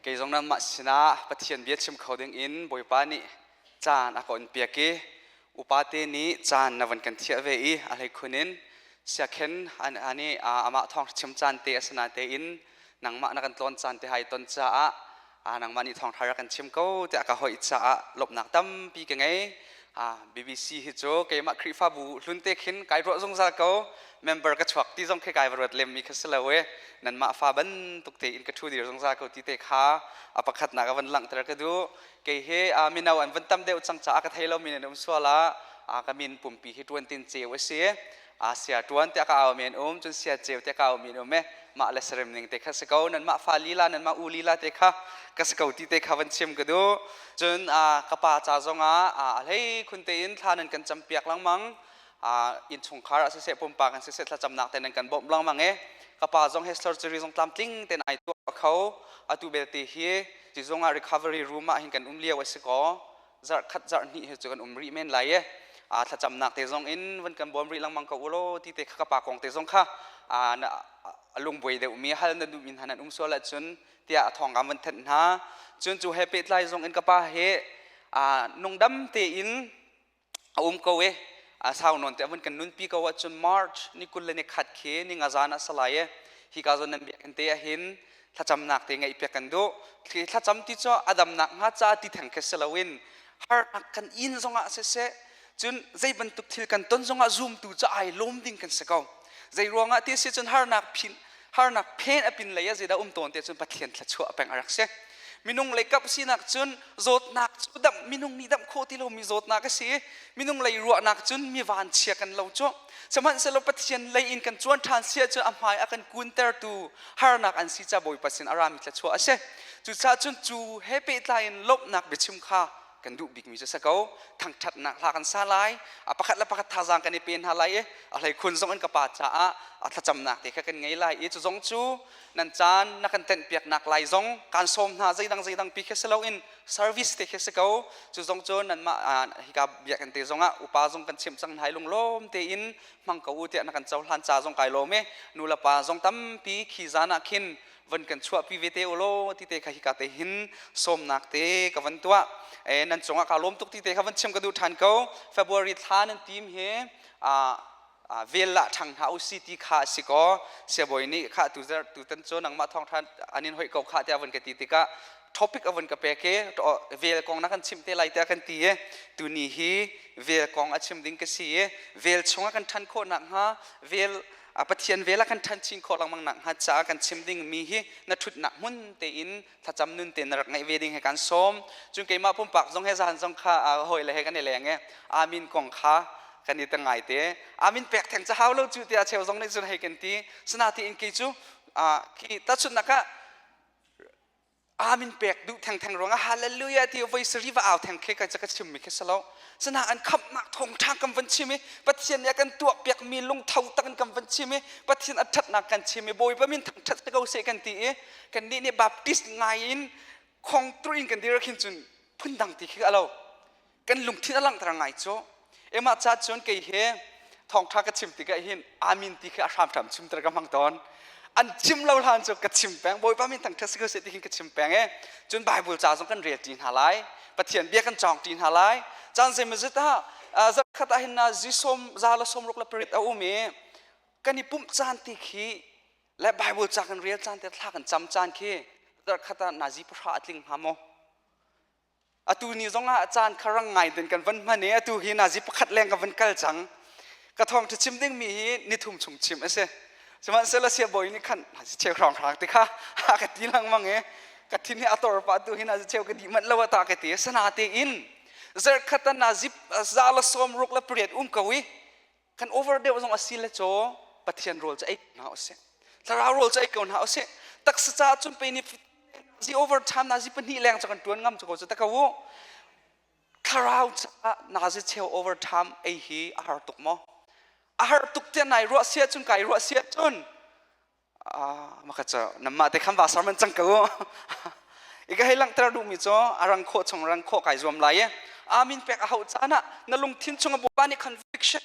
Kei zong nanmah sinah Pathian bia chim kho ding in Bawipa nih caan a ka on piak i upate nih caan na van kan thiah ve i a hleikhun in siakhen ani amah thawng chim caan te a si natein nangmah na kan tlawn caan te hai ton caah nangmah nih thawngṭha rak kan chim ko tiah ka hoih caah lawmhnak tampi ka ngei. BBC hi cu keimah Khrihfabu hlun te khin kai ruah zungzal ko. Member ka chuak ti zong khi kai va ruat lemmi kha si lo e. Nanmah fa bantuk tein ka ṭhu dir zungzal ko ti te kha a pakhatnak a van langhter ka duh. Kei hi mino an van tam deuh cang caah ka thei lomi nan um sual ah ka min pumpi hi ṭuan tin ceu a si. Sia ṭuan tiah ka au men um, cun sia ceu tiah ka au men um e. Mah le sarem ning te kha si ko. Nanmah fa lila, nanmah u lila te kha ka si ko ti te kha van chim ka duh. Cun ka pa ca zongah a hlei khun tein thla nan kan campiak lengmang. Innchungkhar ah siseh, pumpak in siseh thlacamnak te nan kan bawmh lengmang e. Ka pa zong he surgery zong tlamtling tein ai tuah kho. Atu belte hi sizung ah recovery room ah hin kan um lio a si ko. Zarh khat zarh hnih hi cu kan um rih men lai e. Thlacamnak te zong in van kan bawm rih lengmang ko u law ti te kha ka pa kong te zong kha a lungbuai deuhmi hal na duhmi hna nan um sual ahcun tiah a thawng kan van thanh hna. Cun cu he pehtlai zong in ka pa he nungdam tein a um ko e. Sau nawn te a vun kan nunpi ko ahcun March ni 21 khi ni nga zan ah salai e. Hi ka zawn nan biakinn te ahhin thlacamnak te ngeih piak kan duh. Thlacam ti cu a damnak hnga ca ti theng khi si loin harnak kan in zongah siseh, cun zei bantuk thil kan ton zongah zumtu cu ai lawm ding kan si ko. Zei ruangah ti si cun harnak phin harnak phen a pin lei ah zeidah um tawn te cun Pathian thluachuah peng a rak si. Minung lei kap sinak cun zawtnak cu dam minung nih damh khawh ti lomi zawtnak a si. Minung lei ruahnak cun mi vanchia kan lo cu. Sihmanhsehlaw Pathian lei in kan cuan ṭhan sia cu a hmai a kan kuntertu harnak an si ca Bawipa sin a rami thluachuah a si. Cucaah cun cu he pehtlai in lawmhnak biachim kha kan duh bikmi cu a si ko. Thangṭhatnak hla kan sa lai, a pakhat le pakhat thazaang kan i pe hna lai i a hleikhun zong in ka pa caah a thlacamnak te kha kan ngei lai i cu zong cu nan caan na kan tenhpiaknak lai zong kaan sawm hna. Zeidang zeidang pi khi si loin service te khi si ko. Cu zong cu nanmah hika biakinn te zongah upa zong kan chimh cang hna i lunglawm tein hmang ko u tiah na kan cohlan ca zong kai lawm i nu le pa zong tampi khi zan ah khin van kan chuahpi ve te u law ti te kha hika te hin sawmnak te ka van tuah e. Nan cungah ka lawm tuk ti te kha van chim ka duh ṭhan ko. February thla nan tim hi vel lah ṭhang hna usi ti kha a si ko. Siabawi nih kha tu zer tu tan cu nangmah thawng ṭhan an in hoih ko kha tiah van ka ti tikah topic a van ka pek i vel kong na kan chimh te lai tiah kan ti i tuni hi vel kong a chim ding ka si i vel chungah kan ṭhan khawh nakhnga, vel Pathian vel a kan ṭhan chin khawh lengmang nakhnga caah kan chim ding mi hi na ṭhutnak hmun tein thlacam nun tein na rak ngaih ve ding he kan sawm. Cun keimah pumpak zong he zan zong kha hawi le he kan i leng i amin kong kha kan i ngai te. Amin pek theng ca hau lo cu tiah cheu zong nih cun hei kan ti. Sinain kei cu khi tahchunhnak ah amin pek duh thengtheng ruangah hallelujah ti voi sari va au theng khi ka ka chimmi khi si lo. Sana an khamhnak thawngṭha kan van chim i Pathian nih a kan tuah piakmi lungtho tak in kan van chim i Pathian a ṭhatnak kan chim i Bawipa min thangṭhat ko seh kan ti i kannih nih Baptist ngai in khong tur in kan dir khin cun phundang ti khi a lo. Kan lungthin a langhter ngai cu. Emah ca cun kei he thawngṭha ka chim tikah hin amin ti khi a hramhram chimter ka hmang tawn. An chim lo hlan cu ka chim peng. Bawipa min thangṭhat si ko seh ti hin ka chim peng e. Cun Bible ca zong kan rel ṭi hna lai, Pathian bia kan cawng ṭi hna lai. Caan zeimazet ah zarhkhat ah hin zi sawm za le sawm ruk le pariat a um i kan i pumh caan ti khi le Bible ca kan rel caan te, thla kan cam caan khi zarhkhat ah nazi 10 a tling hnga maw? Atu ni zongah caan kha rang ngai din kan van hman i atu hi nazi pakhat leng ka van kal cang. Ka thawngṭha chim dingmi hi nithum chung chim a si. Sihmanhsehlaw siabawi nih khan nazi cheu hrawng hrang ti kha a ka ti lengmang i ka thin hi a tor pah. Tu hi nazi cheu ka dih manh lo ata ka ti. Sanatein zarhkhat ah nazi 168 um ko i kan over deuh zong a si le caw Pathian rawl cu ei hna usih, thlarau rawl cu ei ko hna usih. Taksa caah cun pe ni zi overtime nazi pahnih leng cu kan tuan ngam cu ko cu ta ko u. Thlarau caah nazi cheu overtime ei hi a har tuk maw? A har tuk tiah nai ruah sia cun, kai ruah sia cun, maka cu namah te khan va sar man cang ko. I ka hei langhter duhmi cu a rang khawh chung rang khawh kai zuam lai i amin pek a hauh caan ah na lungthin chung a Bawipa nih conviction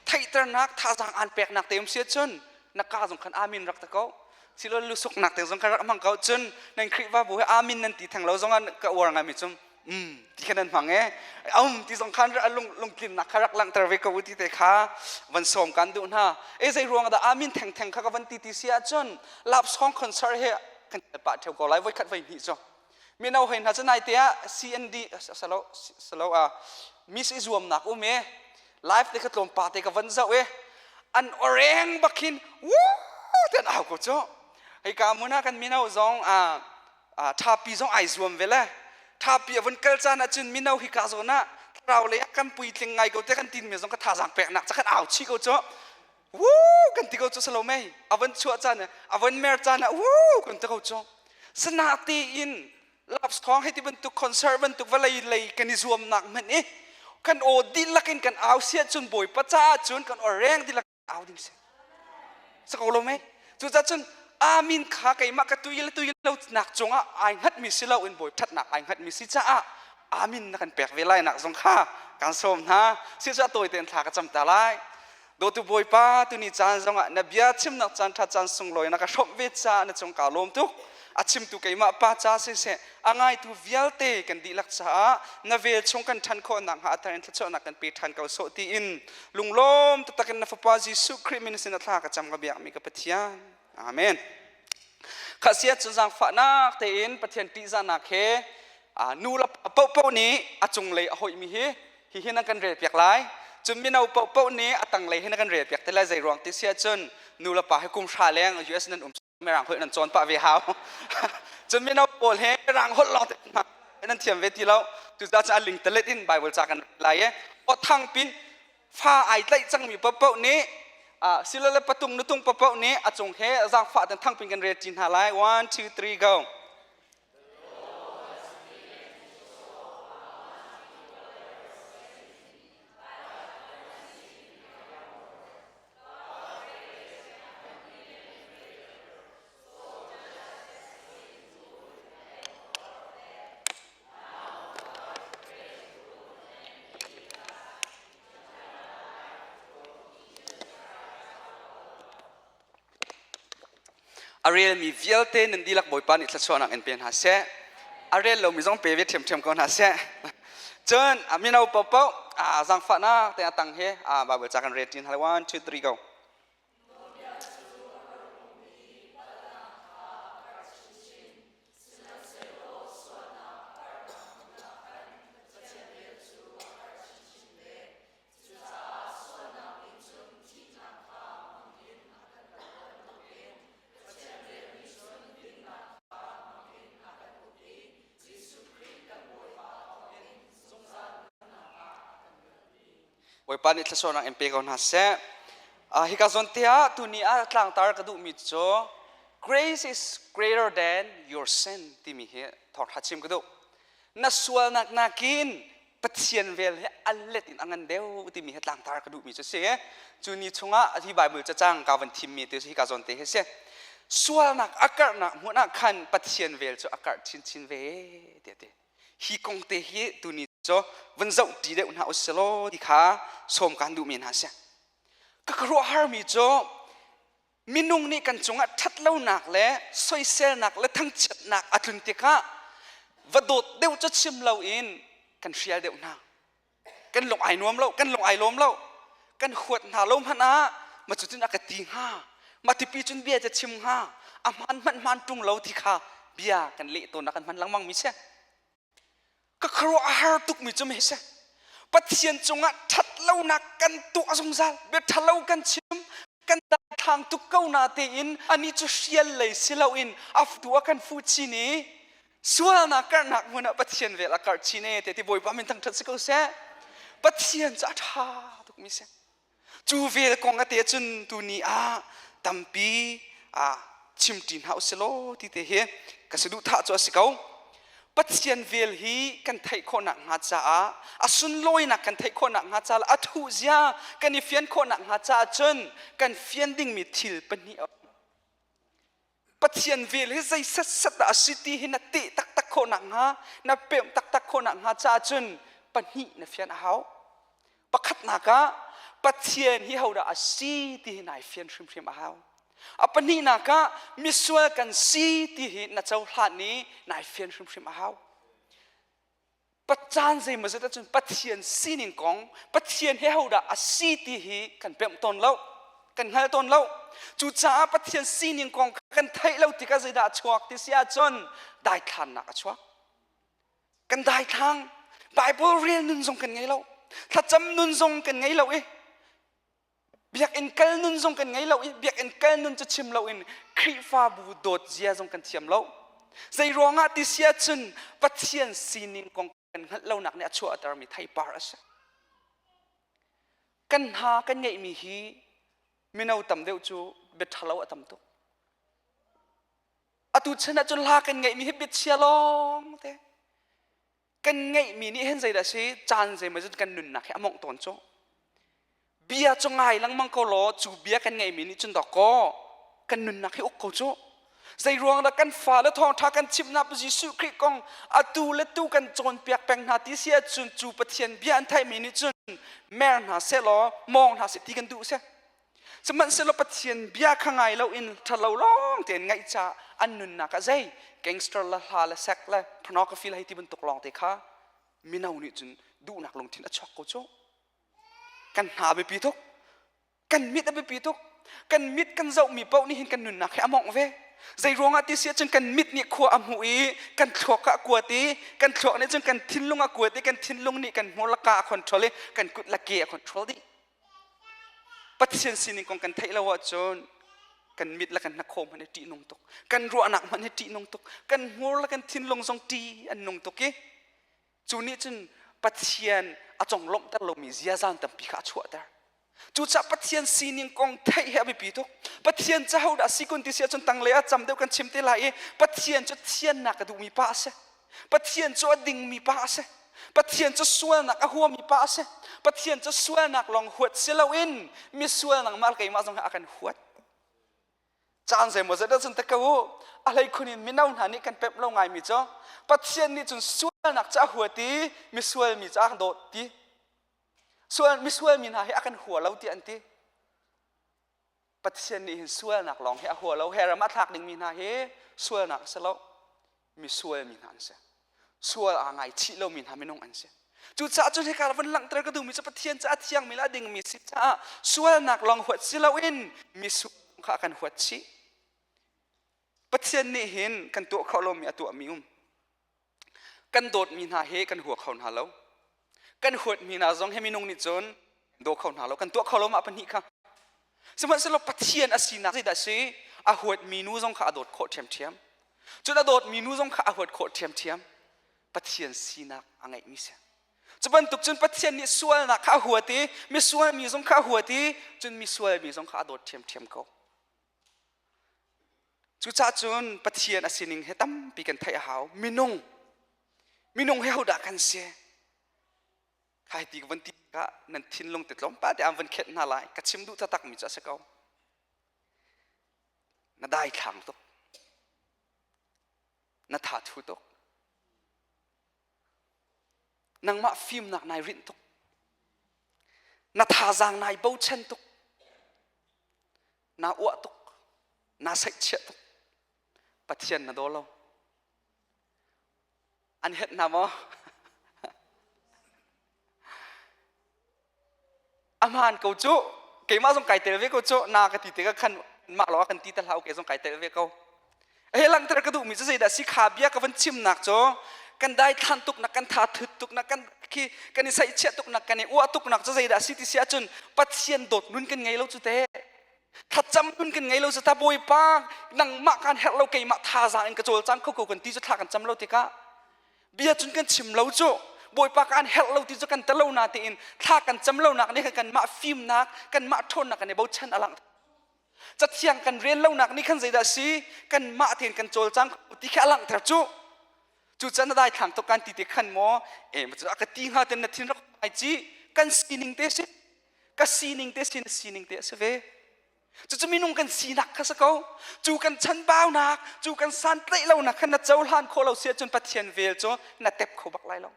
theihternak thazaang aan peknak te um si cun na ka zong khan amin rak ta ko. Silo lusuknak te zong kha rak hmang ko. Cun nan Khrihfabu he amin nan ti theng lo zong ah ka uar ngaimi cu ti kha nan hmang e. Um ti zong khan lung lungtlinnak kha rak langhter ve ko u ti te kha van sawm kan duh hna. E zei ruang dah amin theng theng kha ka van ti ti si ahcun lapsong concert he kan pah theo ko lai voi khat voi hnih cu. Mino hoi hna cu nai te ah CND salo salo a miss i zuamnak um e live te kha tlawmpa te ka van zoh e an oreng bakin wuu ten au ko cu hei ka mun ah kan mino zong a thapi zong ai zuam ve le thapi a vun kal caan ahcun mino hi ka zawn ah thlarau lei ah kan puitling ngai ko te kan tin mi zong ka thazaang peknak ca kan au chi ko cu wuu kan ti ko cu salo mei a van chuah caan a van mer caan ah wuu kan ti ko cu sana tein love song hei ti bantuk concert bantuk vawlei lei kan i zuamnak hmanh i kan aw dihlak in kan au siah cun Bawipa caah cun kan aw reng dihlak au ding si si ko lo mei cucaah cun amin kha keimah ka tui le tui lo nak cungah ai hngatmi si lo in bawi ṭhatnak ai hngatmi si caah amin na kan pek ve lai nak zong kha kan sawm hna si cu a tawi tein thla ka cam ta lai Dawtu Bawipa, tuni caan zongah na bia chimnak caan ṭha caan sunglawi na ka hrawmh ve caah na cung kaa lawm tuk. A chimtu keimah pa ca siseh, a ngaitu vialte kan dihlak caah na vel chung kan ṭhan khawh nakhnga a thar in thluachuahnak kan pe ṭhan ko sawh tiin lunglawm taktak in na Fapa Jesuh Khrih min sin a thla ka cam ka biakmi ka Pathian. Amen. Khahsia cu zaangfahnak tein Pathian ṭihzahnak he nu le pa paohpaoh nih a cunglei a hoihmi hi hihi nan kan relpiak lai. Cun mino paohpaoh nih a tanglei hi nan kan relpiak te lai zei ruang ti si ahcun nu le pa hi kum hra leng US nan um mirang holh nan cawn pah ve hau. Cun mino pawl he mirang holh lawng te nan thiam ve ti lo. Cucaah cun a lingtalet in Bible ca kan rel lai i aw thangpi fa ai tlaih cangmi paohpaoh nih silole patung nutung paohpaoh nih a cung he zaangfah ten thangpin kan rel ṭi hna lai. One, two, three, go. A relmi vialte nan dihlak Bawipa nih thluachuahnak in pe hna seh. A rel lomi zong pe ve ṭhiamṭhiam ko hna seh. Cun mino paohpaoh zaangfahnak te a tang he Bible ca kan rel ṭi hna. One, two, three, go. Bawipa nih thluachuahnak in pe ko hna seh. Hika zawn te ah tuni ah tlangtar ka duhmi cu grace is greater than your sin timi hi thawngṭha chim ka duh. Na sualnak nakin Pathian vel hi a let in a ngan deuh timi hi tlangtar ka duhmi cu si. Cu ni chungah hi Bible cacang ka van thimmi te hi ka zawn te hi si. Sualnak a karhnak hmun ah khan Pathian vel cu a karh chinchin ve ti ti. Hi kong te hi tuni cu van zoh ṭi deuh hna usih law ti kha sawm kan duhmi hna si. Ka khuaruahharmi cu minung nih kan cungah ṭhatlonak le soiselnak le thangchiatnak a tlun tikah va dawt deuh cu chim loin kan hrial deuh hna. Kan lung ai nuam lo, kan lung ai lawm lo. Kan huat hna lo hmanh ah ma cutin a ka ti hnga, ma tipi cun bia ca chim hnga, a hmaan hmanh hmaan ṭung lo ti kha bia kan leh tawn kan hman lengmang mi si. Ka khuaruah a har tukmi cu mei si. Pathian cungah ṭhatlonak kan tuah zungzal, bia ṭhalo kan chim, kan daithlang tuk ko na tein ani cu hrial lei si loin a tu a kan fuh chin i sualnak karhnak hmun ah Pathian vel a karh chin e te ti Bawipa min thangṭhat si ko seh. Pathian cu a ṭha tukmi si. Cu vel kong a te cun tuni ah tampi chimṭi hna usih law ti te hi ka saduhthah cu a si ko. Pathian vel hi kan theih khawhnak hnga caah a sunlawinak kan theih khawhnak hnga caah a thuhzia kan i fian khawhnak hnga caah cun kan fian dingmi thil pahnih a um. Pathian vel hi zei setset dah a si ti hi na teh taktak khawh nakhnga na pemh taktak khawh nakhnga caah cun pahnih na fian a hau. Pakhatnak ah Pathian hi hodah a si ti hi nai fian hrimhrim a hau. A pahnihnak ah misual kan si ti hi na cohlan i nai fian hrimhrim a hau. Caan zeimawzat ahcun Pathian sining kong, Pathian he hodah a si ti hi kan pemh tawn lo, kan hngal tawn lo. Cucaah Pathian sining kong kan theih lo tikah zeidah a chuak ti si ahcun daithlannak a chuak. Kan daithlang. Bible rel nun zong kan ngei lo. Thlacam nun zong kan ngei lo i Biakinn kal nun zong kan ngei lo i biakinn kal nun cu chim loin Khrihfabu dawt zia zong kan thiam lo. Zei ruangah ti si ahcun Pathian sining kong kan hngalh lonak nih a chuahtermi theipar a si. Kan hna kan ngeihmi hi mino tam deuh cu bia ṭhalo a tam tuk. Atu chan ahcun hla kan ngeihmi hi biachia lawng te. Kan ngeihmi nih hin zeidah si caan zeimawzat kan nunnak hi a mawngh tawn cu. Bia cu ngai lengmang ko law cu bia kan ngeihmi nih cun dawkaw kan nunnak hi uk ko cu. Zei ruang dah kan fale thawngṭha kan chimhnak Jesuh Khrih kong atu le tu kan cawnpiak peng hna ti si ahcun cu Pathian bia an theihmi nih cun mer hna sehlaw mawng hna seh ti kan duh si. Sihmanhsehlaw Pathian bia kha ngai loin ṭhalo lawng tein ngaih caah an nunnak ah zei gangster le hla le sek le pornography le hei ti bantuk lawng te kha mino nih cun duhnak lungthin a chuak ko cu. Kan hna a biapi tuk. Kan mit a biapi tuk. Kan mit kan zohmi paoh nih hin kan nunnak hi a mawngh ve. Zei ruangah ti si ahcun kan mit nih khua a hmuh i kan thluak ah a kuat i kan thluak nih cun kan thinlung a kuat i kan thinlung nih kan hmur le ka a control i kan kut le ke a control dih. Pathian sining kong kan theih lo ahcun kan mit le kan hnakhaw hmanh hi ṭihnung tuk. Kan ruahnak hmanh hi ṭihnung tuk. Kan hmur le kan thinlung zong ṭih an nung tuk i cu nih cun Pathian a conglawmhter lomi ziazan tampi kha a chuahter. Cucaah Pathian sining kong theih hi a biapi tuk. Pathian cu hodah si kun ti si ahcun tanglei ah cam deuh kan chim te lai i Pathian cu thiannak a duhmi pa a si. Pathian cu a dingmi pa a si. Pathian cu sualnak a huami pa a si. Pathian cu sualnak lawng huat si loin misual nangmah le keimah zong hi a kan huat. Caan zeimawzat ahcun ta ko u, a hleikhun in mino hna nih kan pemh lo ngaimi cu Pathian nih cun sualnak cu a huat i misual mi cu a kan dawt ti. Sual misual mi hna hi a kan hua lo ti an ti. Pathian nih hin sualnak lawng hi a hua lo. He ram a thlak dingmi hna hi sualnak a si lo. Misual mi hna an si. Sual aa ngaichih lomi hna minung an si. Cucaah cun hika vun langhter ka duhmi cu Pathian cu a thiangmi le a dingmi si caah sualnak lawng huat si loin misual kha a kan huat chih. Pathian nih hin kan tuah khawh lomi a tuahmi um. Kan dawtmi hna hi kan hua kho hna lo. Kan huatmi hna zong hi minung nih cun daw kho hna lo. Kan tuah kho lo mah pahnih kha. Sihmanhsehlaw Pathian a sinak zeidah a si? A huatmi nu zong kha a dawt khawh ṭhiamṭhiam. Cun a dawtmi nu zong kha a huat khawh ṭhiamṭhiam. Pathian sinak a ngeihmi si. Cu bantuk cun Pathian nih sualnak kha a huat i misual mi zong kha a huat i cun misual mi zong kha a dawt ṭhiamṭhiam ko. Cucaah cun Pathian a sining hi tampi kan theih a hau. Minung, minung hi hodah kan si? Khai ti ka van ti tikah nan thinlung te tlawmpal te aan van khenh hna lai. Ka chim duh taktakmi cu a si ko. Na daithlang tuk. Na tha thu tuk. Nangmah fimnak nai rinh tuk. Na thazaang nai bochan tuk. Naa uah tuk. Naa saihchiah tuk. Pathian na daw lo. An het hna maw? A hmaan ko cu. Keimah zong kai tel ve ko cu. Na ka ti tikah khan mah lawng kan ti te hlah kei zong kai tel ve ko. He langhter ka duhmi cu zeidah si kha bia ka van chimnak cu kan daithlan tuknak kan tha thut tuknak kan khi kan i saihchiah tuknak kan i uah tuknak cu zeidah si ti si ahcun Pathian dawt nun kan ngei lo cu te thlacam nun kan ngei lo cu ta Bawipa nangmah kan herh lo keimah thazaang in ka cawlcang kho ko kan ti cu thla kan cam lo tikah bia cun kan chim lo cu Bawipa kan herh lo ti cu kan telo na tein thla kan cam lo nak nih khan kanmah fimnak kanmah ṭhawnnak kan i bochan a lang Cathiang kan rel lonak nih khan zeidah a si? Kanmah tein kan cawlcang ti khi a langhter cu. Cu can na daithlang tuk kan ti te khan maw e ma a ka ti hnga ten na thin rak ai ci kan sining te si ka sining te si na sining te a si ve. Cucu minung kan sinak kha si ko. Cu kan chanbaunak, cu kan santlaih lonak khan na cohlan khawh lo si ahcun Pathian vel cu na tep kho bak lai lo.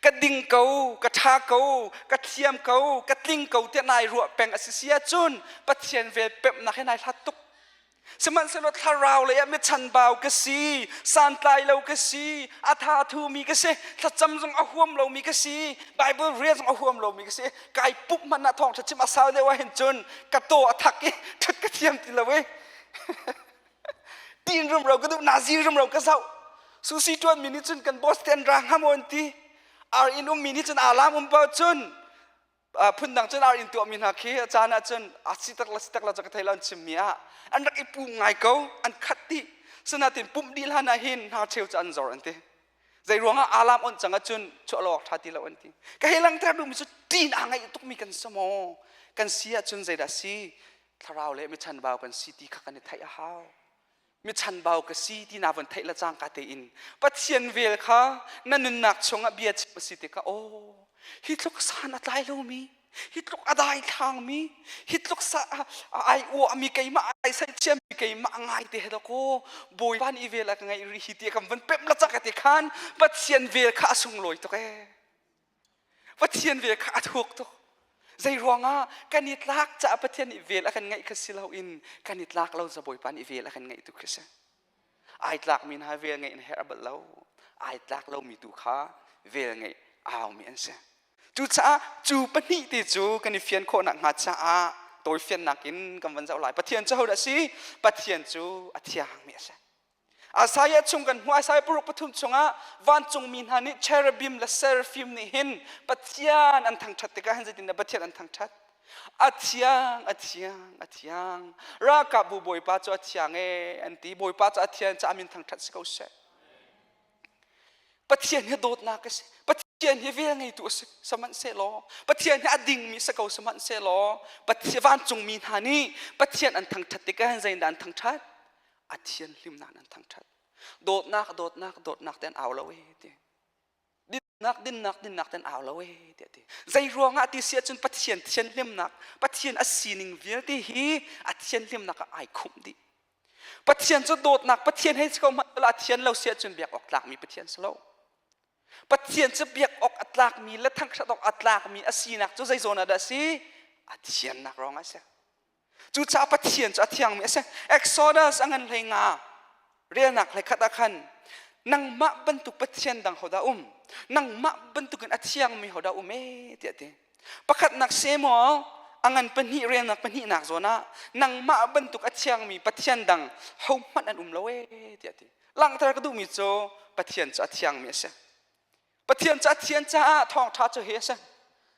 Ka ding ko, ka ṭha ko, ka thiam ko, ka tling ko tiah nai ruah peng a si si ahcun Pathian vel pemhnak he nai hlat tuk. Sihmanhsehlaw thlarau lei ah michanbau ka si, santlai lo ka si, a tha thumi ka si, thlacam zong a huam lomi ka si, Bible rel zong a huam lomi ka si. Kai pumh hmanh ah thawngṭha chim a sau deuh ahhin cun ka taw a thak i ṭhut ka thiam ti lo i tiin rumro ka duh, nazi rumro ka zoh. Susi ṭuanmi nih cun kan boss te an ra hnga maw an ti. Ar inn ummi nih cun alarm um paoh cun phundang cun ar in tuahmi hna khi a caan ah cun a si tak la si tak la cu ka thei lo an chimmi ah an rak i pum ngai ko, an khat dih. Sinatin pumh dih hlan ah hin hna cheu cu an zor an ti. Zei ruangah alarm on cang ahcun chuah lo awk ṭha ti lo an ti. Ka hei langhter duhmi cu ṭin aa ngaih tukmi kan si maw? Kan si ahcun zeidah si? Thlarau le michanbau kan si ti kha kan i theih a hau. Michanbau ka si ti na von theih le cangka tein Pathian vel kha na nunnak chungah bia chim a si tikah aw hi tluk san a tlai lomi, hi tluk a dai thlangmi, hi tluk sa ai uahmi keimah, ai saihchiammi keimah ngai te he dakaw Bawipa nih vel a ka ngeih rih hi ti kan von pemh la cak ti khan Pathian vel kha a sunglawi tuk ee. Pathian vel kha a thuk tuk. Zei ruangah kan i tlak caah Pathian nih vel a kan ngeih kha si loin kan i tlak lo ca Bawipa nih vel a kan ngeih tu khi si. Ai tlakmi hna vel ngeih an herh bal lo. Ai tlak lomi tu kha vel ngeih a haumi an si. Cucaah cu pahnih te cu kan i fian khawh nakhnga caah tawifiannak in kan van zoh lai. Pathian cu hodah a si? Pathian cu a thiangmi a si. Isaiah chung kan hmuh. Isaiah 63 chungah vancungmi hna nih cherubim le seraphim nih hin Pathian an thangṭhat tikah hin zeitindah Pathian an thangṭhat? A thiang, a thiang, a thiang. Ralkapbu Bawipa cu a thiang ee an ti. Bawipa cu a thian caah min thangṭhat si ko seh. Pathian hi dawtnak a si. Pathian hi vel ngeitu a si sihmanhsehlaw Pathian hi a dingmi si ko sihmanhsehlaw Pathian vancungmi hna nih Pathian an thangṭhat tikah hin zeitindah an thangṭhat? A thianhlimnak an thangṭhat. Dawtnak, dawtnak, dawtnak te an au lo ee ti. Dinnak, dinnak, dinnak te an au lo ee tiah ti. Zei ruangah ti si ahcun Pathian thianhlimnak, Pathian a sining vialte hi a thianhlimnak ah ai khumh dih. Pathian cu dawtnak, Pathian hei si ko hmanh a thian lo si ahcun biak awk tlakmi Pathian si lo. Pathian cu biak awk a tlakmi le thangṭhat awk a tlakmi a sinak cu zei zawn ah dah a si? A thiannak ruangah a si. Cucaah Pathian cu a thiangmi a si. Exodus a ngan hlei nga relnak hlei khat ah khan nangmah bantuk Pathian dang hodah um? Nangmah bantukin a thiangmi hodah um ee tiah a ti. Pakhatnak Samuel a ngan pahnih relnak pahnihnak zawn ah nangmah bantuk a thiangmi Pathian dang hohmanh an um lo ee tiah a ti. Langhter ka duhmi cu Pathian cu a thiangmi a si. Pathian cu a thian caah thawngṭha cu hi a si.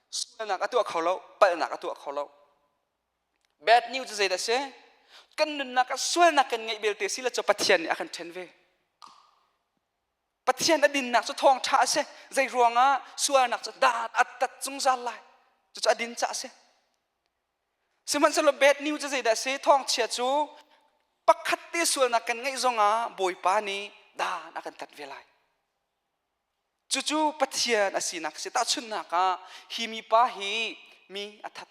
Sualnak a tuah kho lo, palhnak a tuah kho lo. Bad news cu zeidah a si? Kan nunnak ah sualnak kan ngeih belte si le cu Pathian nih a kan ṭhen ve. Pathian a dinnak cu thawngṭha a si. Zei ruangah sualnak cu dan a tat zungzal lai. Cucu a din caah a si. Sihmanhsehlaw bad news cu zeidah a si? Thawngchia cu pakhat te sualnak kan ngeih zongah Bawipa nih dan a kan tat ve lai. Cucu Pathian a sinak a si. Tahchunhnak ah hi mipa hi mi a that.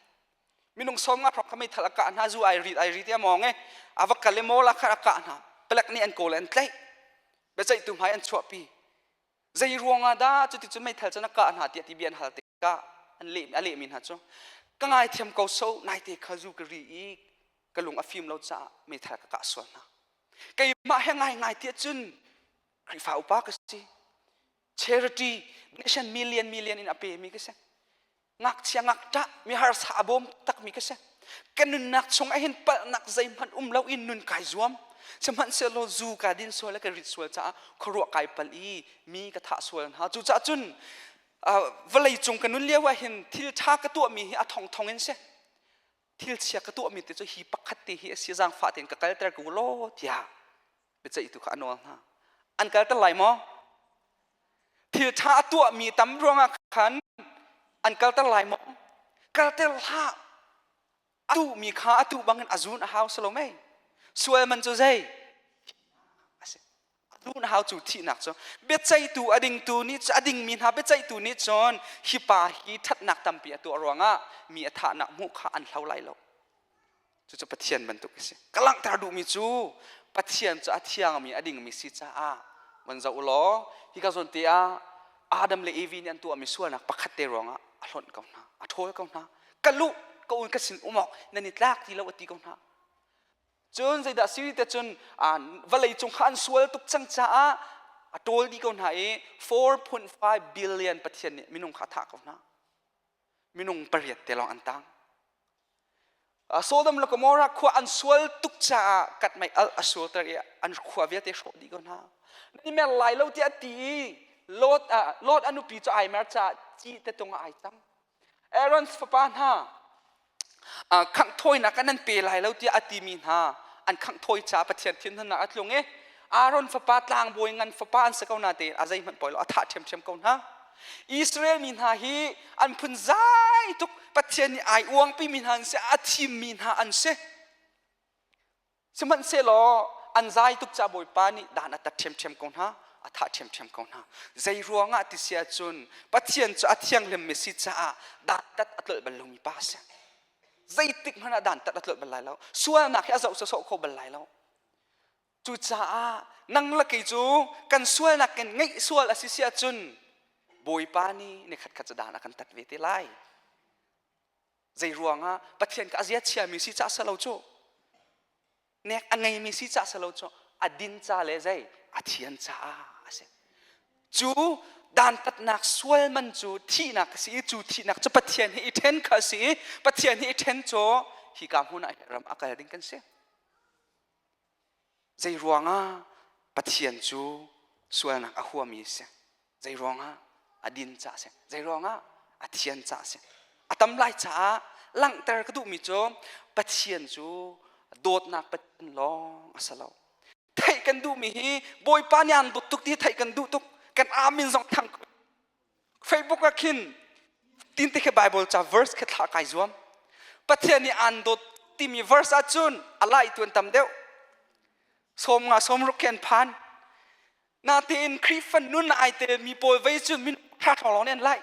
Minung 50 hrawng kha meithal a kah hna, zu ai rit ai rit i a mawng i a va kal i mawl ah khan a kah hna. Palek nih an kawl i an tlaih. Biaceihtu hmai an chuahpi. Zei ruangah dah cuticun meithal cun a kah hna tiah ti bia an hal tikah an leh, a lehmi hna cu ka ngaithiam ko so naite kha zu ka ri i ka lung a fim lo caah meithal ka kah sual hna. Keimah he ngaingai tiah cun Khrihfa upa ka si. Charity donation million million in a pemi ka si. Ngakchia ngakṭah mi harsa a bawm takmi ka si. Ka nunnak chung ah hin palhnak zeihmanh um lo in nun kai zuam. Sihmanhsehlaw zu ka din sual le ka rit sual caah khuaruah kai pal i mi ka thah sual hna. Cucaah cun vawlei cung ka nun lio ah hin thil ṭha ka tuahmi hi a thongthong in si. Thil chia ka tuahmi te cu hi pakhat te hi a si zaangfah tein ka kalter ko law tiah biaceihtu kha a nawl hna. An kalter lai maw? Thil ṭha a tuahmi tam ruangah khan an kalter lai maw? Kalter hlah. A tuhmi kha a tuh bangin a zun a hau si lo mei? Sual man cu zei? A si. A zun a hau cu thihnak cu. Biaceihtu a dingtu nih a dingmi hna biaceihtu nih cun hi pa hi ṭhatnak tampi a tuah ruangah mi a thahnak hmuh kha an hlo lai lo. Cucu Pathian bantuk a si. Ka langhter duhmi cu Pathian cu a thiangmi a dingmi si caah van zoh u law hika zawn te ah Adam le Evi nih an tuahmi sualnak pakhat te ruangah a hlonh ko hna, a ṭhawl ko hna. Ka luh, ka un ka sin um awk nan i tlak ti lo a ti ko hna. Cun zeidah si te cun vawlei cung kha an sual tuk cang caah a ṭawl dih ko hna i 4.5 billion Pathian nih minung kha a thah ko hna. Minung pariat te lawng an tang. Sodom le Gomorrah khua an sual tuk caah katmei al a sualter i an khua vialte hrawh dih ko hna. Nan i mer lai lo tiah a ti i Lot, Lot a nupi cu ai mer caah ci te tung ah ai cang. Aaron fapa hna khangh thawinak ah nan pe lai lo tiah a timi hna an khangh thawi caah Pathian thinhunnak a tlung i Aaron fapa tlangbawi ngan fapa an si ko na tein a zeihmanh poi lo a thah ṭhiamṭhiam ko hna. Israel mi hna hi an phun zai tuk Pathian nih ai uangpi mi hna an si a thimmi hna an si. Sihmanhsehlaw an zai tuk caah Bawipa nih dan a tat ṭhiamṭhiam ko hna, a thah ṭhiamṭhiam ko hna. Zei ruangah ti si ahcun Pathian cu a thianghlimmi si caah dantat a tlolh bal lomi pa a si. Zeitik hmanh ah dantat a tlolh bal lai lo. Sualnak hi a zoh sawsawh kho bal lai lo. Cucaah nang le kei cu kan sualnak kan ngeih sual a si si ahcun Bawipa nih nikhat khat cu dan a kan tat ve te lai. Zei ruangah Pathian ka a zia chiami si cah salo cu nek a ngeimi si cah salo cu a din ca le zei a thian caah a si. Cu dantatnak sual man cu thihnak a si i cu thihnak cu Pathian he i ṭhen kha a si i Pathian he i ṭhen cu hika hmun ah ram a kal ding kan si. Zei ruangah Pathian cu sualnak a huami a si? Zei ruangah a din caah a si? Zei ruangah a thian caah a si? A tam lai caah langhter ka duhmi cu Pathian cu dawtnak Pathian lawng a si lo. Theih kan duhmi hi Bawipa nih aan dawt tuk ti theih kan duh tuk. Kan amin zong thang Facebook ah khin tin te khi Bible ca verse khi thlah kai zuam. Pathian nih aan dawt timi verse ahcun a lai tu an tam deuh. Sawm nga sawm ruk khi an phan. Natein Khrihfa nun ai tel mi pawl vei cu min thla thawng lawng nih an lai.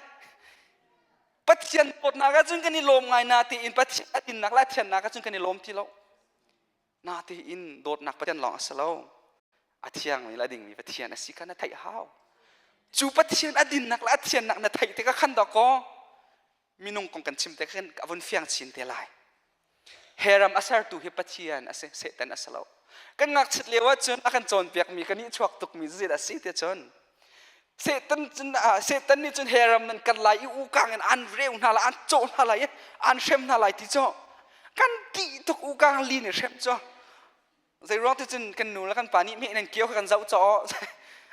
Pathian dawtnak ahcun kan i lawm ngai natein Pathian a dinnak le a thiannak ahcun kan i lawm ti lo. Natein dawtnak Pathian lawng a si lo. A thiangmi le a dingmi Pathian a si kha na theih hau. Cu Pathian a dinnak le a thiannak na theih tikah khan dawkaw minung kong kan chim te khan a vun fiang chin te lai. Heram a sertu hi Pathian a si, Satan a si lo. Kan ngakchit lio ahcun a kan cawnpiakmi kan ih chuak tukmi zit a si te cun Satan cun Satan nih cun heram nan kan lai i ukang in an reu hna lai, an cawh hna lai i an hrem hna lai ti cu kan tih tuk ukang li nih hrem cu zei ruang ti cun kan nu le kan pa nih meh nan kio kha kan zoh caw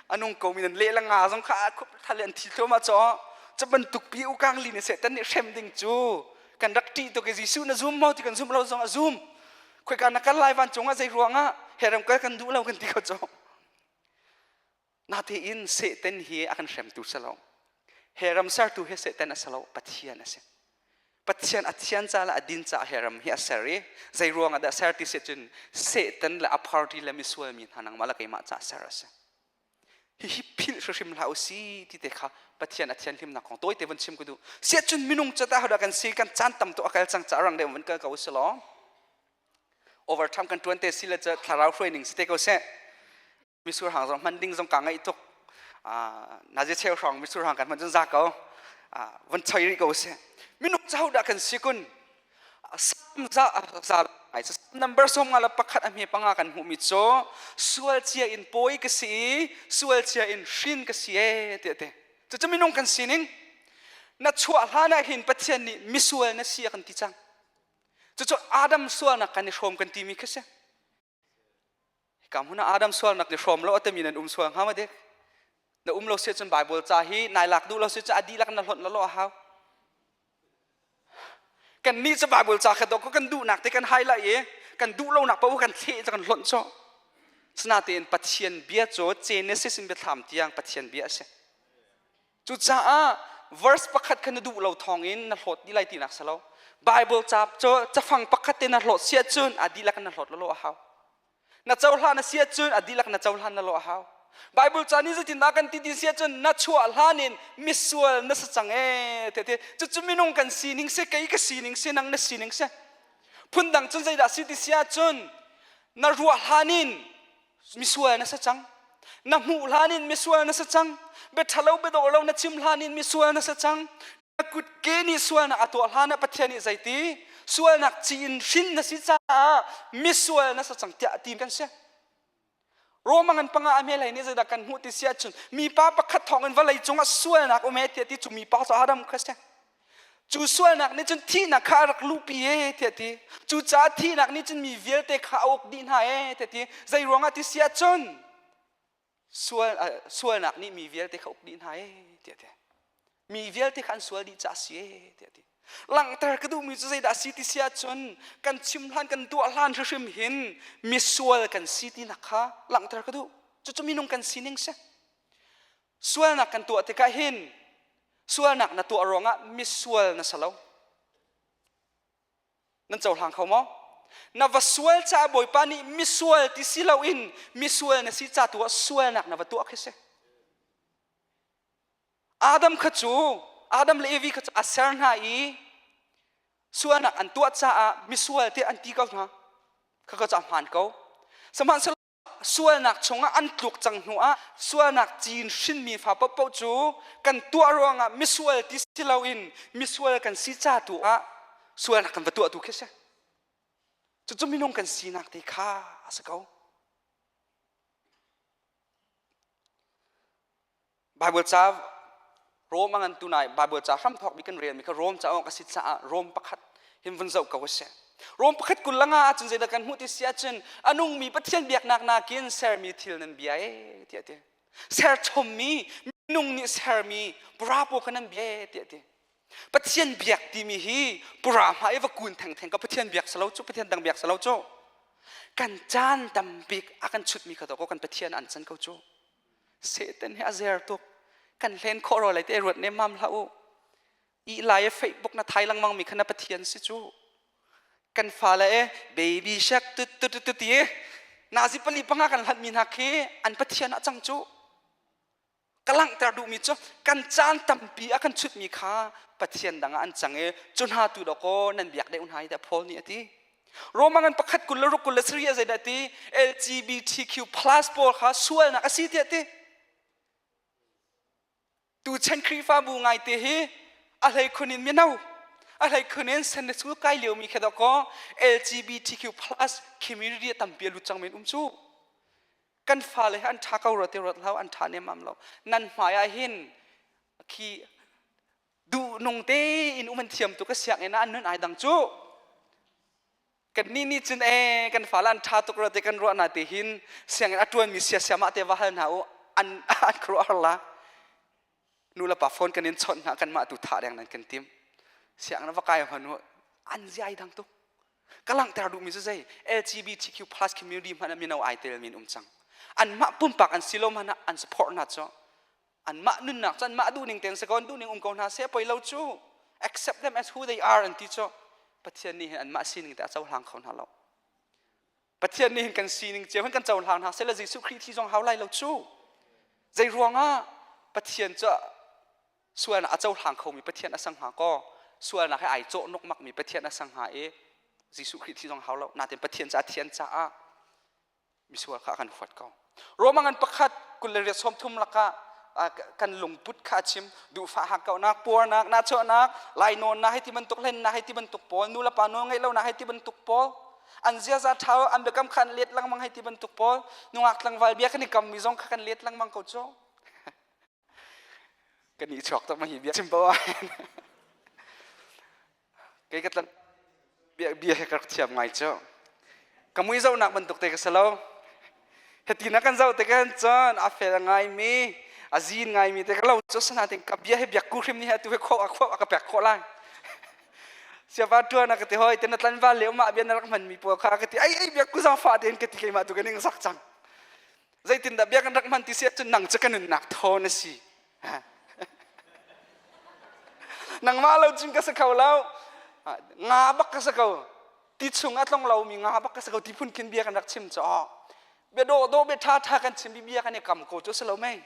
anung ko mi nan le la nga zong kha khup thal an thi thluahmah caw cu bantuk pi ukang li nih Satan nih hrem ding cu kan rak ṭih tuk i Jesuh na zum maw ti kan zum lo zong a zum khoika na kal lai vancung ah zei ruangah herem kal kan duh lo kan ti ko cu natein Satan hi a kan hremtu si lo he ram sertu hi Satan a si lo Pathian a si Pathian a thian ca le a din ca he ram hi a ser i zei ruang ah dah ser ti si cun Satan le a party le misual mi hna nangmah le keimah ca ser a si hihi philh hrimhrim hlah u si ti te kha Pathian a thianhlimnak kong tawite vun chim ka duh. Siah cun minung cu tah hodah kan si kan caan tam tuk a kal cang caah rang deuh vun kal ko u si law overtime kan tuan te si le cu thlarau hruai ning si te ko seh misur hang zong hman ding zong ka ngaih tuk nazi cheu hrawng misur hang kan hman cun za ko vun choi rih ko seh minung cu hodah kan si kun Sam za za ai number 51 a hme panga kan hmuhmi cu sual cia in pawi ka si i sual cia in hrin ka si e tiah te cucu minung kan sining na chuah hlan ah hin Pathian nih misual na si a kan ti cang cucu Adam sualnak kan i hrawm kan timi khi si Hika hmun ah Adam sualnak i hrawm lo a timi nan um sual hnga ma dik? Na um lo si cun Bible ca hi nai lak duh lo si cun a dihlak na hlonh lo a hau. Kan nih cu Bible ca kha dawk kan duhnak te kan highlight i kan duh lonak paoh kan thleh kan hlonh cu. Sinatein Pathian bia cu Genesis in biathlam tiang Pathian bia a si. Cucaah verse pakhat kha na duh lo thawngin na hlawt dih lai tinak si lo. Bible ca cu cafang pakhat te na hlawt si ahcun a dihlak na hlawt lo a hau. Na cohlan a si ahcun a dihlak na cohlan na lo a hau. Bible ca nih zeitindah kan ti ti si ahcun na chuah hlan in misual na si cang ee te cucu minung kan sining si kei ka sining si nang na sining si phundang cun zeidah si ti si ahcun na ruah hlan in misual na si cang na hmuh hlan in misual na si cang bia ṭhalo bia dawh lo na chim hlan in misual na si cang na kutke nih sualnak a tuah hlan ah Pathian nih zeiti Sualnak ci in hrin na si caah misual na si cang tiah ti kan si. Roma ngan panga a hmelei nih zeidah kan hmuh ti si ahcun mipa pakhat thawngin vawlei cungah sualnak um e tiah ti cu mipa cu Adam kha si. Cu sualnak nih cun thihnak kha a rak luhpi e tiah ti. Cucaah thihnak nih cun mi vialte kha a uk dih hna e tiah ti. Zei ruangah ti si ahcun sual sualnak nih mi vialte kha uk dih hna e tiah ti. Mi vialte kha an sual dih caah a si e tiah ti. Langhter ka duhmi cu zeidah a si ti si ahcun kan chim hlan kan tuah hlan hrimhrim hin misual kan si tinak kha langhter ka duh. Cucu minung kan sining si. Sualnak kan tuah tikah hin sualnak na tuah ruangah misual na si lo. Nan cohlang kho maw? Na va sual caah Bawipa nih misual ti si loin misual na si ca tu ah sualnak na va tuah khi si. Adam kha cu Adam le Evi kha cu a ser hna i sualnak an tuah caah misual tiah an ti ko hna. Khaka cu a hmaan ko. Sihmanhsehlaw sualnak chungah an tluk cang hnu ah sualnak cin hrinmi fa paohpaoh cu kan tuah ruangah misual ti si loin misual kan si ca tu ah sualnak kan va tuah tu khi si. Cucu minung kan sinak te kha a si ko. Bible ca Rom a ngan tu nai Bible ca hramthawk mi kan rel mi kha Rom ca awk a si caah Rom pakhat hin vun zoh ko sih. Rom pakhat kul langa ahcun zeidah kan hmuh ti si ahcun a nungmi Pathian biaknak nakin sermi thil nan bia e tiah ti. Serchommi minung nih sermi pura pawl kha nan bia e tiah ti. Pathian biak timi hi pura hma i va kun thengtheng ka Pathian biak salo cu Pathian dang biak salo cu. Kan caan tambik a kan chutmi kha to kan Pathian an can ko cu. Satan hi a zer tuk. Kan hlen khawh ro lai te ruat ne mam hlah u. I lai e Facebook na thai lengmang mi kha na Pathian si cu. Kan fale e baby shark tut tut tut ti nazi pali panga kan hlat mi hna khi an Pathian ah cang cu. Ka langhter duhmi cu kan caan tampi a kan chutmi kha Pathian dang ah an cang i cu hna tu dawkaw nan biak deuh hna i tiah Paul nih a ti. Roma ngan pakhat 26 27 a zeidah ti LGBTQ plus pawl kha sualnak a si tiah ti. Tuchan Khrihfabu ngaite hi a hleikhun in mino a hleikhun in Sunday school kai liomi kha dawkaw LGBTQ plus community a tampi a lut cang men um cu. Kan fale hi an ṭha ko rua ti ruat hlah an ṭha nemmam lo. Nan hmai ah hin khi duhnung tein um an thiam tuk a sianginn ah an nun ai dang cu kan nih nih cun ee kan fale an ṭha tuk rua te kan ruah na te hin sianginn a ṭuanmi siasia mah te va hal hna u an an khuaruahhar la nu le pa phone kan in chawnh hna kan mah tu thah deng nan kan tim sianginn va kai hman u an zia ai dang tuk ka langhter duhmi cu zei LGBTQ plus community hmanh ah mino ai tel min um cang anmah pumpak an si lo hmanh ah an support hna cu anmah nunnak cu anmah duhning tein si ko an duhning um ko hna seh poi lo cu accept them as who they are an ti cu Pathian nih hin anmah sining te a cohlang kho hna lo Pathian nih hin kan sining cio hin kan cohlang hna seh Jesuh Khrih thi zong hau lai lo cu zei ruangah Pathian cu sualnak a cohlang khomi Pathian a sang hnga kaw sualnak he ai cawh nukmak mi Pathian a sang hnga i Jesuh Khrih thi zong hau lo natin Pathian cu a thian caah misual kha a kan huat ko. Roma ngan pakhat 28 lakah kan lungput kha a chim duhfah hakkauhnak puarnak nahchuahnak lainawnnak hei ti bantuk hlennak hei ti bantuk pawl nu le pa nawl ngeih lonak hei ti bantuk pawl an ziaza ṭha an biakam kha an let lengmang hei ti bantuk pawl nungak tlangval bia kan i kammi zong kha kan let lengmang ko cu kan i chuak tak ma hi bia chim paoh ah kei ka tlan bia bia he ka rak thiam ngai cu ka mui zohnak bantuk te ka si lo heti na kan zoh te kan cun a fel ngaimi a zin ngaimi te ka lo cu sanatin ka bia he biak ku hrim ni he tu he kho a kho a ka pek khawh lai siapa tuan ka ti hoi te na tlanval le umah bia na rak hman mi pawl kha ka ti ai ai biak ku zang fa tein ka ti keimah tu ka ning sak cang zeitindah bia kan rak hman ti si ahcun nang cu ka nunnak thaw na si nangmah lo cun ka si kho lo nga bak ka si ko ti chung a tlong lomi nga bak ka si ko ti phun khin bia kan rak chim cu bia dawh dawh bia ṭha ṭha kan chim bia kan i kam ko cu si lo mei